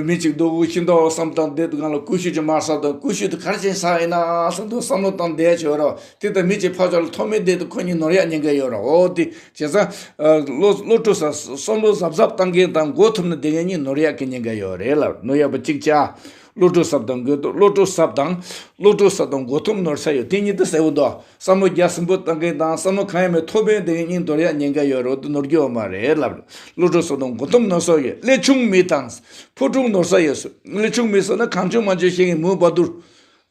མི་གཅིག་རྡོ་སྐུ་ཤིང་ཏོག་བསམ་བཏང་བསྡད་དུས་སྒང་ལ་ཀུ་ཤུ་ཅིག་མར་ཟག་དང་ཀུ་ཤུ་དེ་ག་རེ་བྱས་ཟག་ཡིན་ན་བསམ་དུས་བསམ་བློ་བཏང་བསྡད་ཆོག་རེད། དེ་ལྟར་མི་གཅིག་ཕར་ཕྱོགས་ལ་ཐོགས་མེད་བསྡད་དུས་ཁོ་གཉིས་ནོར་ཡག་ཉེན་ཁ་ཡོད་རེད། འོ་དེ་བྱས་ཙང་བློ་བློ་གྲོས་ཟབ་བསམ་བློ་གཟབ་གཟབ་བཏང་མཁན་དང་མགོ་འཐོམ་ནས་བསྡད་མཁན་གཉིས་ནོར་ཡག་གི་ཉེན་ཁ་ཡོད་རེད་ལབ། ནོར་ཡག་པ་གཅིག་བྱ། བློ་གྲོས་ཟབ་དང་དགོས་འདུག་བློ་གྲོས་ཟབ་དང་། བློ་གྲོས་ཟབ་དང་མགོ་འཐོམ་ནོར་ས་ཡོད། དེ་གཉིས་དེ་གསལ་པོ་འདུག་བསམ་བློ་རྒྱ་ཟིན་པོ་བཏང་མཁན་དང་བསམ་བློ་གང་ཡང་མེད་ཐོག་པན་དེ་གཉིས་འདོར་ཡག་ཉེན་ཁ་ཡོད་རེད། དེ་ནོར་རྒྱུ་ཡོད་མ་རེད་ལབ། བློ་གྲོས་ཟབ་དང་མགོ་འཐོམ་ནོར་ས་ཡོད། ཀླད་ཆུང་མི་དང་། ཕོ་ཁྲུང་ནོར་ས་ཡོད་སུ། ཀླད་ཆུང་མི་ཟེར་ན་གང་བྱུང་མང་བྱུང་བཤད་མཁན་མུ་བ་དུར།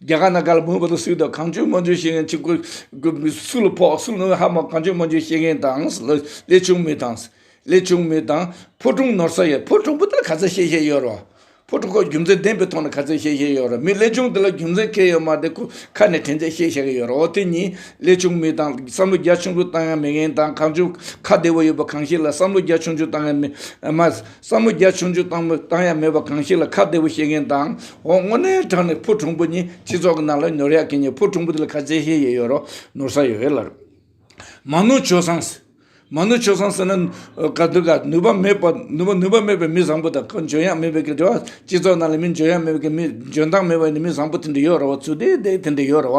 རྒྱ་གར་ནང་ག་ལ་མུ་བ་དུར་སུས་དང་གང་བྱུང་མང་བྱུང་བཤད་མཁན་གཅིག་པུ། སུ་ལ་ཕོག་སུ་ལ་ཧ་མ་གང་བྱུང་མང་བྱུང་བཤད་མཁན་དང་། ཀླད་ཆུང་མི་དང་། ཀླད་ཆུང་མི་དང་ཕོ་ཁྲུང་ནོར་ས་ཡོད། ཕོ་ཁྲུང་པོ་དེ་ལ་ག་ཚོད་བཤད་བཤད་ཡོད་རོ། ཕོ་ཁྲུང་ཁོ་རྒྱུ་མཚན་ལྡན་པའི་ཐོག་ནས་ག་ཚོད་བཤད་བཤད་ཡོད་རོ། མི་ཀླད་ཆུང་དེ་ལ་རྒྱུ་མཚན་གང་ཡོད་མ་རེད། ཁོ་ཁ་ནས་དྲན་ཚད་བཤད་བཤད་གི་ཡོད་རོ། འོ་དེ་གཉིས་ཀླད་ཆུང་མི་དང་བསམ་བློ་རྒྱ་ཆུང་ཆུང་བཏང་ཡ་མེད་མཁན་དང་གང་བྱུང་ཁ་བདེ་བོ་ཡོད་པ་གང་ཞིག་ལ་བསམ་བློ་རྒྱ་ཆུང་ཆུང་བཏང་ཡ་མེད་མ། བསམ་བློ་རྒྱ་ཆུང་ཆུང་བཏང་བཏང་ཡ་མེད་པ་གང་ཞིག་ལ་ཁ་བདེ་བོ་བཤད་མཁན་དང་། འོ་དངོས་གནས་དྲང་ནས་ཕོ་ཁྲུང་པོ་གཉིས་སྤྱི་ཚོགས་ཀྱི་ནང་ལ་ནོར་ཡག་གི་གཉིས། ཕོ་ཁྲུང་པོ་དེ་ལ་ག་ཚོད་བཤད་བཤད་ཡོད་རོ། ནོར་ས་ཡོད་ལ། མ་ནུ་ཆོས་བཟང་། མ་ནུ་ཆོས་བཟང་ཟེར་ན། ཨ། ག་དུས་ག་ནུས་པ་མེད་པ། ནུས་པ་ནུས་པ་མེད་པའི་མི་བཟང་པོ་དང་། ཁོ་འཇོན་ཡག་མེད་པའི་གི་འདྲ་བ། སྤྱི་ཚོགས་ནང་ལ་མི་འཇོན་ཡག་མེད་པའི་གི་མི། འཇོན་ཐང་མེད་པའི་ནི་མི་བཟང་པོ་དེ་འདྲ་ཡོད་རེད་བ། ཚུལ་དེ་དེ་དེ་འདྲ་ཡོད་རེད་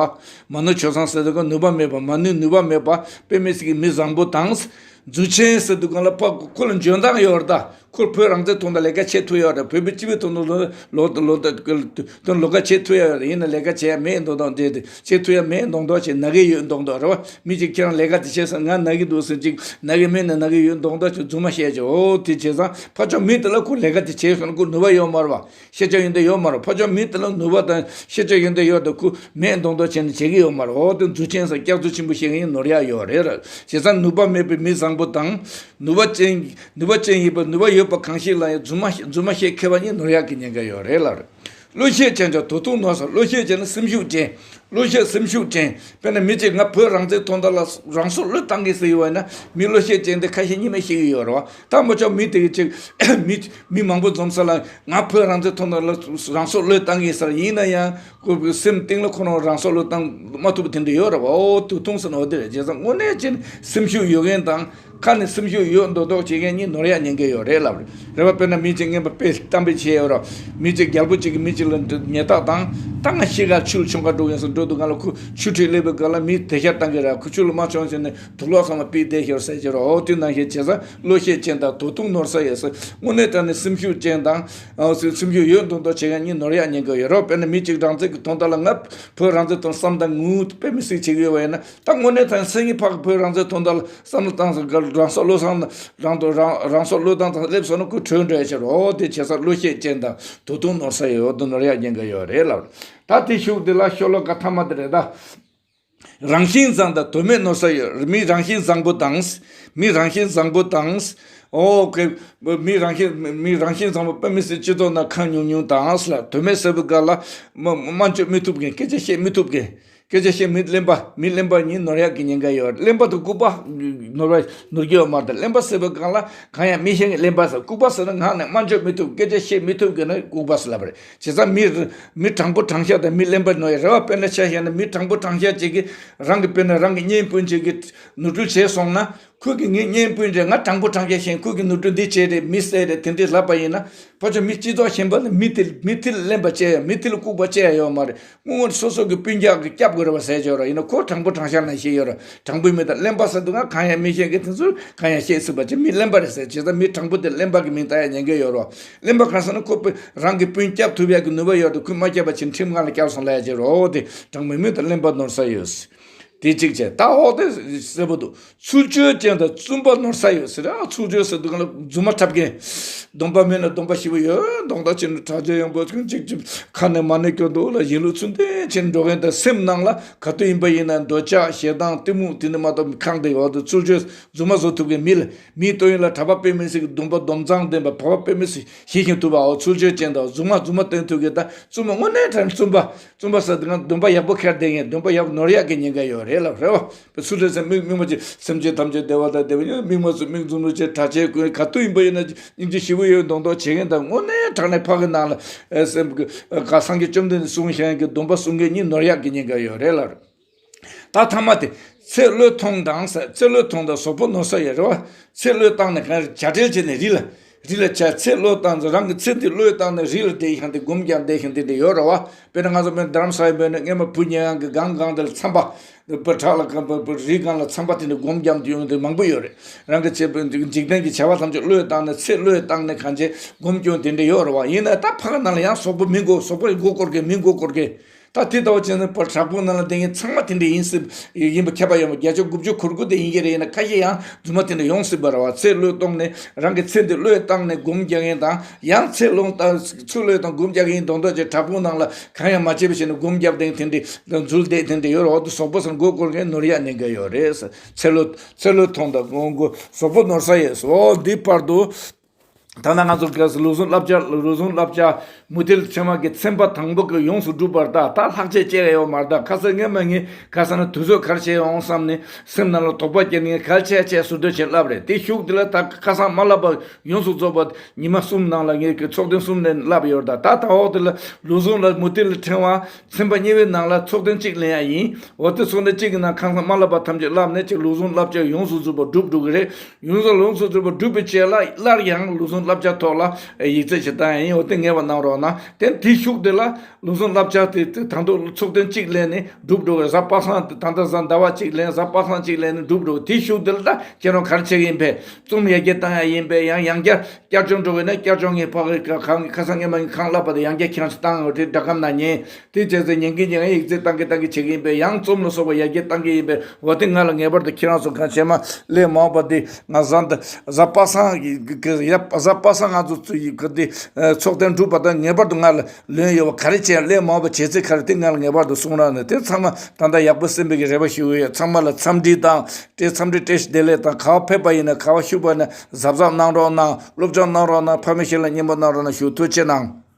བ། མ་ནུ་ཆོས་བཟང་ཟེར་དུས་ག་ནུས་པ་མེད་པ། མ་ནུ་ནུས་པ་མེད་པ། དཔེ་མི་སྲིད་ཀྱི་མི་བཟང་པོ་དང་། མཛུབ་ཆེན་ཟེར་དུས་ག་ལ་ཕ་ཁོ་ལ་འཇོན་ཐང་ཡོད་རེད་ད། ཁོ་བོད་རང་བཙན་ཐོག་ནས་ལས་ཀ་བྱེད་ཐུབ་ཡོད་རེད། བོད་པའི་སྤྱི་པའི་ཐོག་ནས་ལོ་ལོ་ལོ་ལོ་ལོ་ཀ་བྱེད་ཐུབ་ཡོད་རེད། ཡིན་ན་ལས་ཀ་བྱེད་ཡ་མེད་མདོག་མདོག་འདྲ་དེ། བྱེད་ཐུབ་ཡ་མེད་མདོག་མདོག་བྱེད། ན་གི་ཡོད་མདོག་མདོག་རེད་བ། མི་གཅིག་ཁྱེད་རང་ལས་ཀ་དེ་བྱས་སོང་། ང་ན་གི་འདུག་ཟེར་ཅིག་ན་གི་མེད་ན་ན་གི་ཡོད་མདོག་མདོག་བྱེད། རྫུན་མ་བཤད་ཅིག་འོ་དེ་བྱས་ཙང་ཕར་ཕྱོགས་མི་དེ་ལ་ཁོ་ལས་ཀ་དེ་བྱས་སོང་ན་ཁོ་ནུས་པ་ཡོད་མ་རེད་བ། ཤེས་བྱ་ཡོན་ཏན་ཡོད་མ་རེད། ཕར་ཕྱོགས་མི་དེ་ལ་ནུས་པ་དང་ཤེས་བྱ་ཡོན་ཏན་ཡོད་དེ་ཁོ་མེད་མདོག་མདོག་བྱས་ནས་བྱེད་ཀྱི་ཡོད་མ་རེད། འོ་དེ་མཛུབ་ཆེན་ཟེར་སྐྱག་རྫུན་ཆེན་པོ་བཤད་མཁན་ནོར་ཡག་ཡོད་རེད། བྱས་ཙང་ནུས་པ་མེད་པའི་མི་བཟང་པོ་དང་། ནུས་པ་ཅན། ནུས་པ་ཅན་ཡིན་པ། ནུས་པ་ཡོད་པ་གང་ཞིག་ལ་ཡང་རྫུན་མ་རྫུན་མ་བཤད་མཁས་པ་གཉིས་ནོར་ཡག་གི་ཉེན་ཁ་ཡོད་རེད་ལབ་རེད། བློ་ཤེད་ཅན་གྱི་དོ་ཐུང་ནོར་ས། བློ་ཤེད་ཅན་ནི་སེམས་ཤུགས་ཅན། བློ་ཤེད་སེམས་ཤུགས་ཅན། དཔེར་ན་མི་གཅིག་ང་བོད་རང་བཙན་ཐོག་མཐའ་ལ་རང་སྲོག་བློས་བཏང་གི་ཟེར་ཡོད་པ་ཡིན་ན། མི་བློ་ཤེད་ཅན་དེ་ཁ་ཤས་གཉིས་མ་ཤེས་ཀྱི་ཡོད་རེད་བ། ད་མ་ཆོག་མི་དེ་གི་ཅིག་མི་མི་མང་པོ་འཛོམས་ས་ལ་ང་བོད་རང་བཙན་ཐོག་མཐའ་ལ་རང་སྲོག་བློས་བཏང་གི་ཟེར། ཡིན་ན་ཡང་ཁོ་སེམས་གཏིང་ལ་ཁོ་རང་རང་སྲོག་བློས་བཏང་མ་ཐུབ་པ་དེ་འདྲ་ཡོད་རེད་བ། འོ་དོ་ཐུང་ཟེར་ན་འོ་དེ་རེད། བྱས་ཙང་དངོས་གནས་ཅན་སེམས་ཤུགས་ཡོད་མཁན་དང་། ཁ་ནས་སེམས་ཤུགས་ཡོད་མདོག་མདོག་བྱེད་མཁན་གཉིས་ནོར་ཡག་ཉེན་ཁ་ཡོད་རེད་ལབ་རེད། རེད་བ། དཔེར་ན་མི་གཅིག་རྔན་པ་དཔེ་གཏམ་དཔེ་བྱས་ཡོད་ར། མི་གཅིག་རྒྱལ་པོ་གཅིག་གིས་མི་གཅིག་ལ་ཉེས་རྡུང་བཏང་། ད་ང་ཤི་ག་ཆུ་ལ་མཆོང་ག་འགྲོ་གི་ཡིན་ཟེར་འགྲོ་དུས་སྒང་ལ་ཁོ་ཆུ་ཁྲིད་སླེབས་པའི་སྒང་ལ་མི་དེད་ཤག་བཏང་གི་ར། ཁོ་ཆུ་ལ་མ་མཆོང་བྱས་ནས་དུག་ལོག་ཚང་མ་ཕུད་བསྡད་ཤག་ཟེར་གྱི་ར། འོ་དེ་ནང་བཞིན་བྱས་ཙང་བློ་ཤེད་ཅན་དང་དོ་ཐུང་ནོར་ས་ཡོད་ཟེར། དངོས་གནས་དྲང་གནས་སེམས་ཤུགས་ཅན་དང་། ཨ། སེམས་ཤུགས་ཡོད་མདོག་མདོག་བྱེད་མཁན་གཉིས་ནོར་ཡག་ཉེན་ཁ་ཡོད་ར། དཔེར་ན་མི་གཅིག་རང་བཙན་གྱི་དོན་དག་ལ་ང་བོད་རང་བཙན་དོན་བསམ་དང་ངུ་དཔེ་མི་སྲིད་བྱེད་ཀྱི་ཡོད་པ་ཡིན་ན། ད་དངོས་གནས་དྲང་གནས་སེམས་ཀྱི་ཕ་གི་བོད་རང་བཙན་དོན་དག་ལ་བསམ་བློ་བཏང་སོང་། རང་སྲོག་བློས་བཏང་། རང་དོ་རང་རང་སྲོག་བློས་བཏང་དང་སླེབས་སོང་ན་ཁོ་གྲོས་འགྲོ་ཡ་ཆེ་རོ། དེ་བྱས་ཙང་བློ་ཤེད་ཅན་དང་དོ་ཐུང་ནོར་ས་ཡོད་དོ། ནོར་ཡག་ཉེན་ཁ་ཡོད་རེད་ལབ། ད་དེ་ཤུགས་དེ་ལ་ཤོ་ལོ་ཀ་ཐ་མ་དེ་རེད་ད། རང་བཞིན་བཟང་དང་དོན་མེད་ནོར་ས་ཡོད། མི་རང་བཞིན་བཟང་པོ་དང་། མི་རང་བཞིན་བཟང་པོ་དང་། ཨོ་ཀེ། མི་རང་བཞིན་མི་རང་བཞིན་བཟང་པོ་དཔེ་མི་སྲིད་སྤྱི་ཚོགས་ནང་ཁ་ཉུང་ཉུང་དང་ལ། དོན་མེད་ཟེར་བའི་སྒང་ལ་མ་སྨྲ་བརྗོད་མི་ཐུབ་མཁན། སྐད་ཆ་བཤད་མི་ཐུབ་མཁན། སྐད་ཆ་བཤད་མི་གླེན་པ། མི་གླེན་པ་གཉིས་ནོར་ཡག་གི་ཉེན་ཁ་ཡོད། གླེན་པ་དང་ལྐུགས་པ་ནོར་བ་ནོར་གྱི་ཡོད་མ་རེད། གླེན་པ་ཟེར་བའི་སྒང་ལ་གང་ཡང་མི་ཤེས་མཁན་གླེན་པ་ཟེར། ལྐུགས་པ་ཟེར་ན་ངག་ནས་སྨྲ་བརྗོད་མི་ཐུབ། སྐད་ཆ་བཤད་མི་ཐུབ་མཁན་ན་ལྐུགས་པ་ཟེར་ལབ་པ་རེད། བྱས་ཙང་མི་མི་དྲང་པོ་དྲང་བཞག་དང་མི་གླེན་པ་ནོར་ཡག་རེད་བ། དཔེར་ན་ཆ་བཞག་ན་མི་དྲང་པོ་དྲང་བཞག་ཅིག་གིས་རང་གི་དཔེར་ན་རང་གི་གཉེན་སྤུན་ཅིག་གིས་ནོར་འཁྲུལ་བྱས་སོང་ན། ཁོ་གིས་ངའི་གཉེན་སྤུན་རེད། ང་དྲང་པོ་དྲང་བཞག་བྱས། ཁོ་གིས་ནོར་འཁྲུལ་འདི་བྱས་རེད། མི་བསད་རེད། དེ་འདྲས་ལབ་པ་ཡིན་ན། ཕར་ཕྱོགས་མི་སྤྱི་ཚོགས་གཞན་པ་ལ་མི་དེ་མི་དེ་ལ་གླེན་པ་བྱས་ཡ། མི་དེ་ལ་ལྐུགས་པ་བྱས་ཡ་ཡོད་མ་རེད། སྔོན་སོ་སོ་གི་སྤུན་ཀྱག་གིས་སྐྱབས་དགོས་རེད་བ་ཟེར་ཆོག་ར། ཡིན་ན་ཁོ་དྲང་པོ་དྲང་བཞག་ནང་བཞིན་ཡོད་ར། དྲང་པོའི་མི་དང་གླེན་པ་ཟེར་དུས་ང་གང་ཡང་མི་ཤེས་མཁན་དེ་ཚོས་གང་ཡང་བཤད་སྲིད་པ་ཅིག་མི་གླེན་པ་རེད་ཟེར། བྱས་ཙང་མི་དྲང་པོ་དེ་གླེན་པ་གི་མིང་བཏགས་ཡ་ཉེན་ཁ་ཡོད་ར། གླེན་པ་གང་ཟེར་ན་ཁོ་རང་གི་སྤུན་སྐྱབས་ཐུབ་ཡ་གི་ནུས་པ་ཡོད་དུས་ཁོས་མ་བསྐྱབས་པ་བྱས་ཁྲིམས་ཁང་ལ་བསྐྱལ་སོང་ལབ་ཡ་ཅིག་རེད། འོ་དེ་དྲང་པོའི་མི་དང་གླེན་པ་ནོར་ས་ཡོད། དེ་གཅིག་བྱས། ད་འོ་དེ་གསལ་པོ་འདུག་ཚུལ་འཆོས་ཅན་དང་བཙུན་པ་ནོར་ས་ཡོད་ཟེར། ཨ། ཚུལ་འཆོས་ཟེར་དུས་སྒང་ལ་རྫུན་མ་འཁྲབ་མཁན། སྡོམ་པ་མེད་ན་སྡོམ་པ་ཞེ་པོ་ཡོད་མདོག་མདོག་བྱས་ནས་གྲྭ་ཆས་ཡོན་པོ་ཅིག་ཅིག་ཁ་ནས་མ་ཎི་སྐྱོར་མདོག་ལ་ཡིན་ལུགས་ཚུལ་ལྡན་བྱས་ནས་འགྲོ་མཁན་དང་། སེམས་ནང་ལ་ག་དུས་ཡིན་པ་ཡིན་ན་འདོད་ཆགས་ཞེ་སྡང་གཏི་མུག་དེ་ནི་མ་གཏོགས་ཁེངས་ཏེ་འོ་དེ་ཚུལ་འཆོས་རྫུན་མ་བཟོ་ཐུབ་མཁན། མི་ལ་མིའི་ལྟོས་ཡོན་ལ་གྲྭ་པ་དཔེ་མི་སྲིད་ཀྱི་སྡོམ་པ་སྡོམ་གཙང་ལྡན་པ། བོད་པ་དཔེ་མི་སྲིད་ཤེས་ཤིང་ཐུབ་པའོ། ཚུལ་འཆོས་ཅན་དང་རྫུན་མ་རྫུན་མ་སྟོན་ཐུབ་མཁན་དང་བཙུན་མ་དངོས་གནས་དྲང་བཙུན་པ། བཙུན་པ་ཟེར་དུས་སྒང་སྡོམ་པ་ཡག་པོ་འཁྱེར་བསྡད་མཁན། སྡོམ་པ་ཡག་པོ་ནོར་ཡག་གི་ཉེན་ཁ་ཡོད་རེད་ལབ་རེད་བ། བའི་ཚུལ་འཆོས་ཟེར་མི་མི་མ་ཅིག་སེམས་ཅན་ཐམས་ཅད་བདེ་བ་དང་བདེ་བ་ཉིད་དམིགས་མ་སུ་དམིགས་འཛུམ་རུ་བྱེད། གྲྭ་ཆས་གོན། ག་དུས་ཡིན་པ་ཡིན་ན་སྙིང་རྗེ་ཞེ་པོ་ཡོད་མདོག་མདོག་བྱེད་མཁན་དང་། དངོས་གནས་དྲང་གནས་ཕ་གི་ནང་ལ་ཨེ་སེམས་ཀྱི་ཨ་སངས་རྒྱས་བཅོམ་ལྡན་འདས་གསུངས་བཞག་གི་སྡོམ་པ་སྲུང་མཁན་གཉིས་ནོར་ཡག་གི་ཉེན་ཁ་ཡོད་རེད་ལབ་རེད། ད་ཐ་མ་དེ་ཚེ་བློས་ཐོངས་དང་ཟེར། ཚེ་བློས་ཐོངས་དང་གཟུགས་པོ་ནོར་ས་ཡོད་རེད་བ། ཚེ་བློས་བཏང་ནས་གང་རེད། བྱ་བྲལ་བྱས་ནས་རི་ལ་རི་ལ་ཆ། ཚེ་བློས་བཏང་ཟེར། རང་གི་ཚེ་འདི་བློས་བཏང་ནས་རི་ལ་བསྡད་ཤིང་དེ་སྒོམ་རྒྱག་བསྡད་ཤིང་དེ་འདྲ་ཡོད་རེད་བ། དཔེར་ན་ང་ཚོ་དཔེར་ན་རྡ་རམ་ས་ལ་ཡིན་པ་ཡིན་ན་སྔོན་མ་བུ་ཉལ་ཡག་གི་སྒང་སྒང་དེ་ལ་ཚངས་པ། བུ་བྲག་ལ་སྒང་བུ་བུ་རི་སྒང་ལ་ཚངས་པ་དེ་འདྲ་སྒོམ་རྒྱག་དུས་ཡོང་དེ་མང་པོ་ཡོད་རེད། རང་གི་ཚེ་འཇིག་རྟེན་གྱི་བྱ་བ་ཐམས་ཅད་བློས་བཏང་ནས་ཚེ་བློས་བཏང་ནས་གང་བྱས་སྒོམ་སྐྱོན་དེ་འདྲ་ཡོད་རེད་བ། ཡིན་ན་ད་ཕ་གི་ནང་ལ་ཡང་གཟུགས་པོ་མི་མགོ་གཟུགས་པོ་མགོ་སྐོར་མཁན་མི་མགོ་སྐོར་མཁན། ད་དེ་ལྟ་བུ་བྱས་ན་བུ་བྲག་ཕུག་ནང་ལ་བསྡད་མཁན་ཚང་མ་དེ་འདྲ་ཡིན་སྲིད་ཡིན་པ་ཁྱབ་པ་ཡོད་མ། བརྒྱ་ཆ་དགུ་བཅུ་གོ་དགུ་དེ་ཡིན་གྱི་རེད། ཡིན་ན་ཁ་ཤས་ཡང་རྫུན་མ་དེ་འདྲ་ཡོང་སྲིད་པ་རེད་བ། ཚེ་བློས་གཏོང་ནས་རང་གི་ཚེ་འདི་བློས་བཏང་ནས་སྒོམ་རྒྱག་མཁན་དང་། ཡང་ཚེ་བློས་བཏང་ཚུར་བློས་བཏང་སྒོམ་རྒྱག་མཁན་དོན་དག་ཅིག་བྲག་ཕུག་ནང་ལ་གང་ཡང་མ་བྱས་པ་བྱས་ནས་སྒོམ་རྒྱབ་བསྡད་མཁན་དེ་འདྲ་འཛུལ་བསྡད་མཁན་དེ་འདྲ་ཡོད་རེད་བ། དེ་གཟུགས་པོ་ཟེར་མགོ་སྐོར་མཁན་ནོར་ཡག་ཉེན་ཁ་ཡོད་རེད། ཚེ་བློས་ཚེ་བློས་ཐོངས་དང་མགོ་གཟུགས་པོ་ནོར་ས་ཡོད་སོ། འདི་བར་དུ། ད་ལྟ་ང་ཚོ་གལ་སྲིད་ལུགས་ཟུང་བསླབ་བྱ་ལུགས་ཟུང་བསླབ་བྱ་མུ་ཏིལ་ཕྲེང་བ་གི་ཚན་པ་དང་པོ་གི་ཡོངས་སུ་གྲུབ་པར་གདའ། ད་ལྷག་ཆད་ཅི་ཡང་ཡོད་མ་རེད། ད་ཁ་སང་ངས་མ་ངས་ཁ་སང་ན་དུས་ཚོད་ག་རེ་བྱས་ཡོང་བསམ་ནས་སེམས་ནང་ལ་དོགས་པ་སྐྱེས་ནས་ག་རེ་བྱས་བྱས་ཟུར་འདོན་བྱས་བསླབ་རེད། དེ་ཤུགས་དེ་ལ་ད་ཁ་སང་མ་བསླབ་པ་ཡོངས་སུ་རྫོགས་པ་ཉི་མ་གསུམ་ནང་ལ་ངས་ཀྱི་ཚོགས་ཐུན་གསུམ་ནས་བསླབ་ཡོད་རེད། ད་ད་ད་འོག་དེ་ལ་ལུགས་ཟུང་ལ་མུ་ཏིལ་ཕྲེང་བ་ཚན་པ་གཉིས་པའི་ནང་ལ་ཚོགས་ཐུན་གཅིག་ལེན་ཡ་ཡིན། འོ་དེ་ཚོགས་ཐུན་གཅིག་གི་ནང་ཁ་སང་མ་བསླབ་པ་ཐམས་ཅད་བསླབ་ནས་ཅིག་ལུགས་ཟུང་བསླབ་བྱ་ཡོངས་སུ་རྫོགས་པ་སྒྲུབ་འགྲོ་གི་རེད། ཡོངས་སུ་ལོངས་སུ་སྤྱོད་པ་སྒྲུབ་པའི་ཆེད་ལ་སླར་ཡང་ལུགས་ཟུང་བསླབ་བྱ་ཐོག་ལ་ཡིག་ཚད་ཅིག་བཏང་ཡ་ཡིན། འོ་དེ་ངེས་པར་གནང་རོགས་གནང་། དེ་དེའི་ཤུགས་དེ་ལ་ལུགས་ཟུང་བསླབ་བྱ་དེ་དེ་ད་དུང་ཚོགས་ཐུན་གཅིག་ལེན་ནས་སྒྲུབ་འགྲོ་བའི་གཟའ་པ་སངས་དེ་ད་ལྟ་གཟའ་ཟླ་བ་གཅིག་ལེན། གཟའ་པ་སངས་གཅིག་ལེན་ནས་སྒྲུབ་འགྲོ་བའི་དེའི་ཤུགས་དེ་ལ་ད་ཁྱེད་རང་ག་རེ་བྱེད་ཀྱི་ཡིན་པས། རྩོམ་ཡར་རྒྱས་བཏང་ཡ་ཡིན་པས། ཡང་ཡང་བསྐྱར་བསྐྱར་སྦྱོང་འགྲོ་བས་ན་བསྐྱར་སྦྱོང་ངས་ཕ་གི་ཁ་ཁ་སང་ངས་མ་ངས་ཁང་བསླབ་པ་དེ་ཡང་བསྐྱར་ཁྱེད་རང་ཚོ་བཏང་ཡོད་དེ་སྒྲ་སྒམ་ན་ཉན། དེ་བྱས་ཚེ་ཉན་གིན་ཉན་གིན་ཡིག་ཚད་བཏང་གིན་བཏང་གིན་བྱེད་ཀྱི་ཡིན་པས། ཡང་རྩོམ་ལ་སོགས་པ་ཡར་རྒྱས་བཏང་གི་ཡིན་པས། འོ་དེ་ང་ལ་ངེས་པར་དུ་ཁྱེད་རང་ཚོ་གང་བྱས་མ་ལས་མང་བ་དེ་ང་གཟའ་ཟླ་གཟའ་པ་སངས་ཀྱི་གི་གཟའ་པ་སངས་ང་ཚོ་ཚོ་ཡི་གི་དེ་ཚོགས་ཐེངས་དྲུག་པ་དང་ངེས་པར་དུ་ང་ལ་ལོན་ཡོད་པ་ག་རེ་བྱས་ལས་མང་བ་བྱས་ཚེ་ག་རེ་དེ་ང་ལ་ངེས་པར་དུ་གསུང་རོགས་གནང་། དེ་ཚང་མ་ད་ལྟ་ཡག་པོ་སེམས་པའི་གི་རེ་བ་ཞུ་གི་ཡོད། ཚང་མ་ལ་འཚམས་འདྲི་དང་སྤྲད་འཚམས་འདྲི་བཀྲ་ཤིས་བདེ་ལེགས་དང་། ག་བ་ཕེབས་པ་ཡིན་ན་ག་བ་བཞུགས་པ་ཡིན་ན་གཟབ་གཟབ་གནང་རོགས་གནང་། སློབ་སྦྱོང་གནང་རོགས་གནང་། ཕ་མའི་ཞབས་ལ་སྙན་པོ་གནང་རོགས་གནང་ཞུ། ཐུགས་རྗེ་གནང་།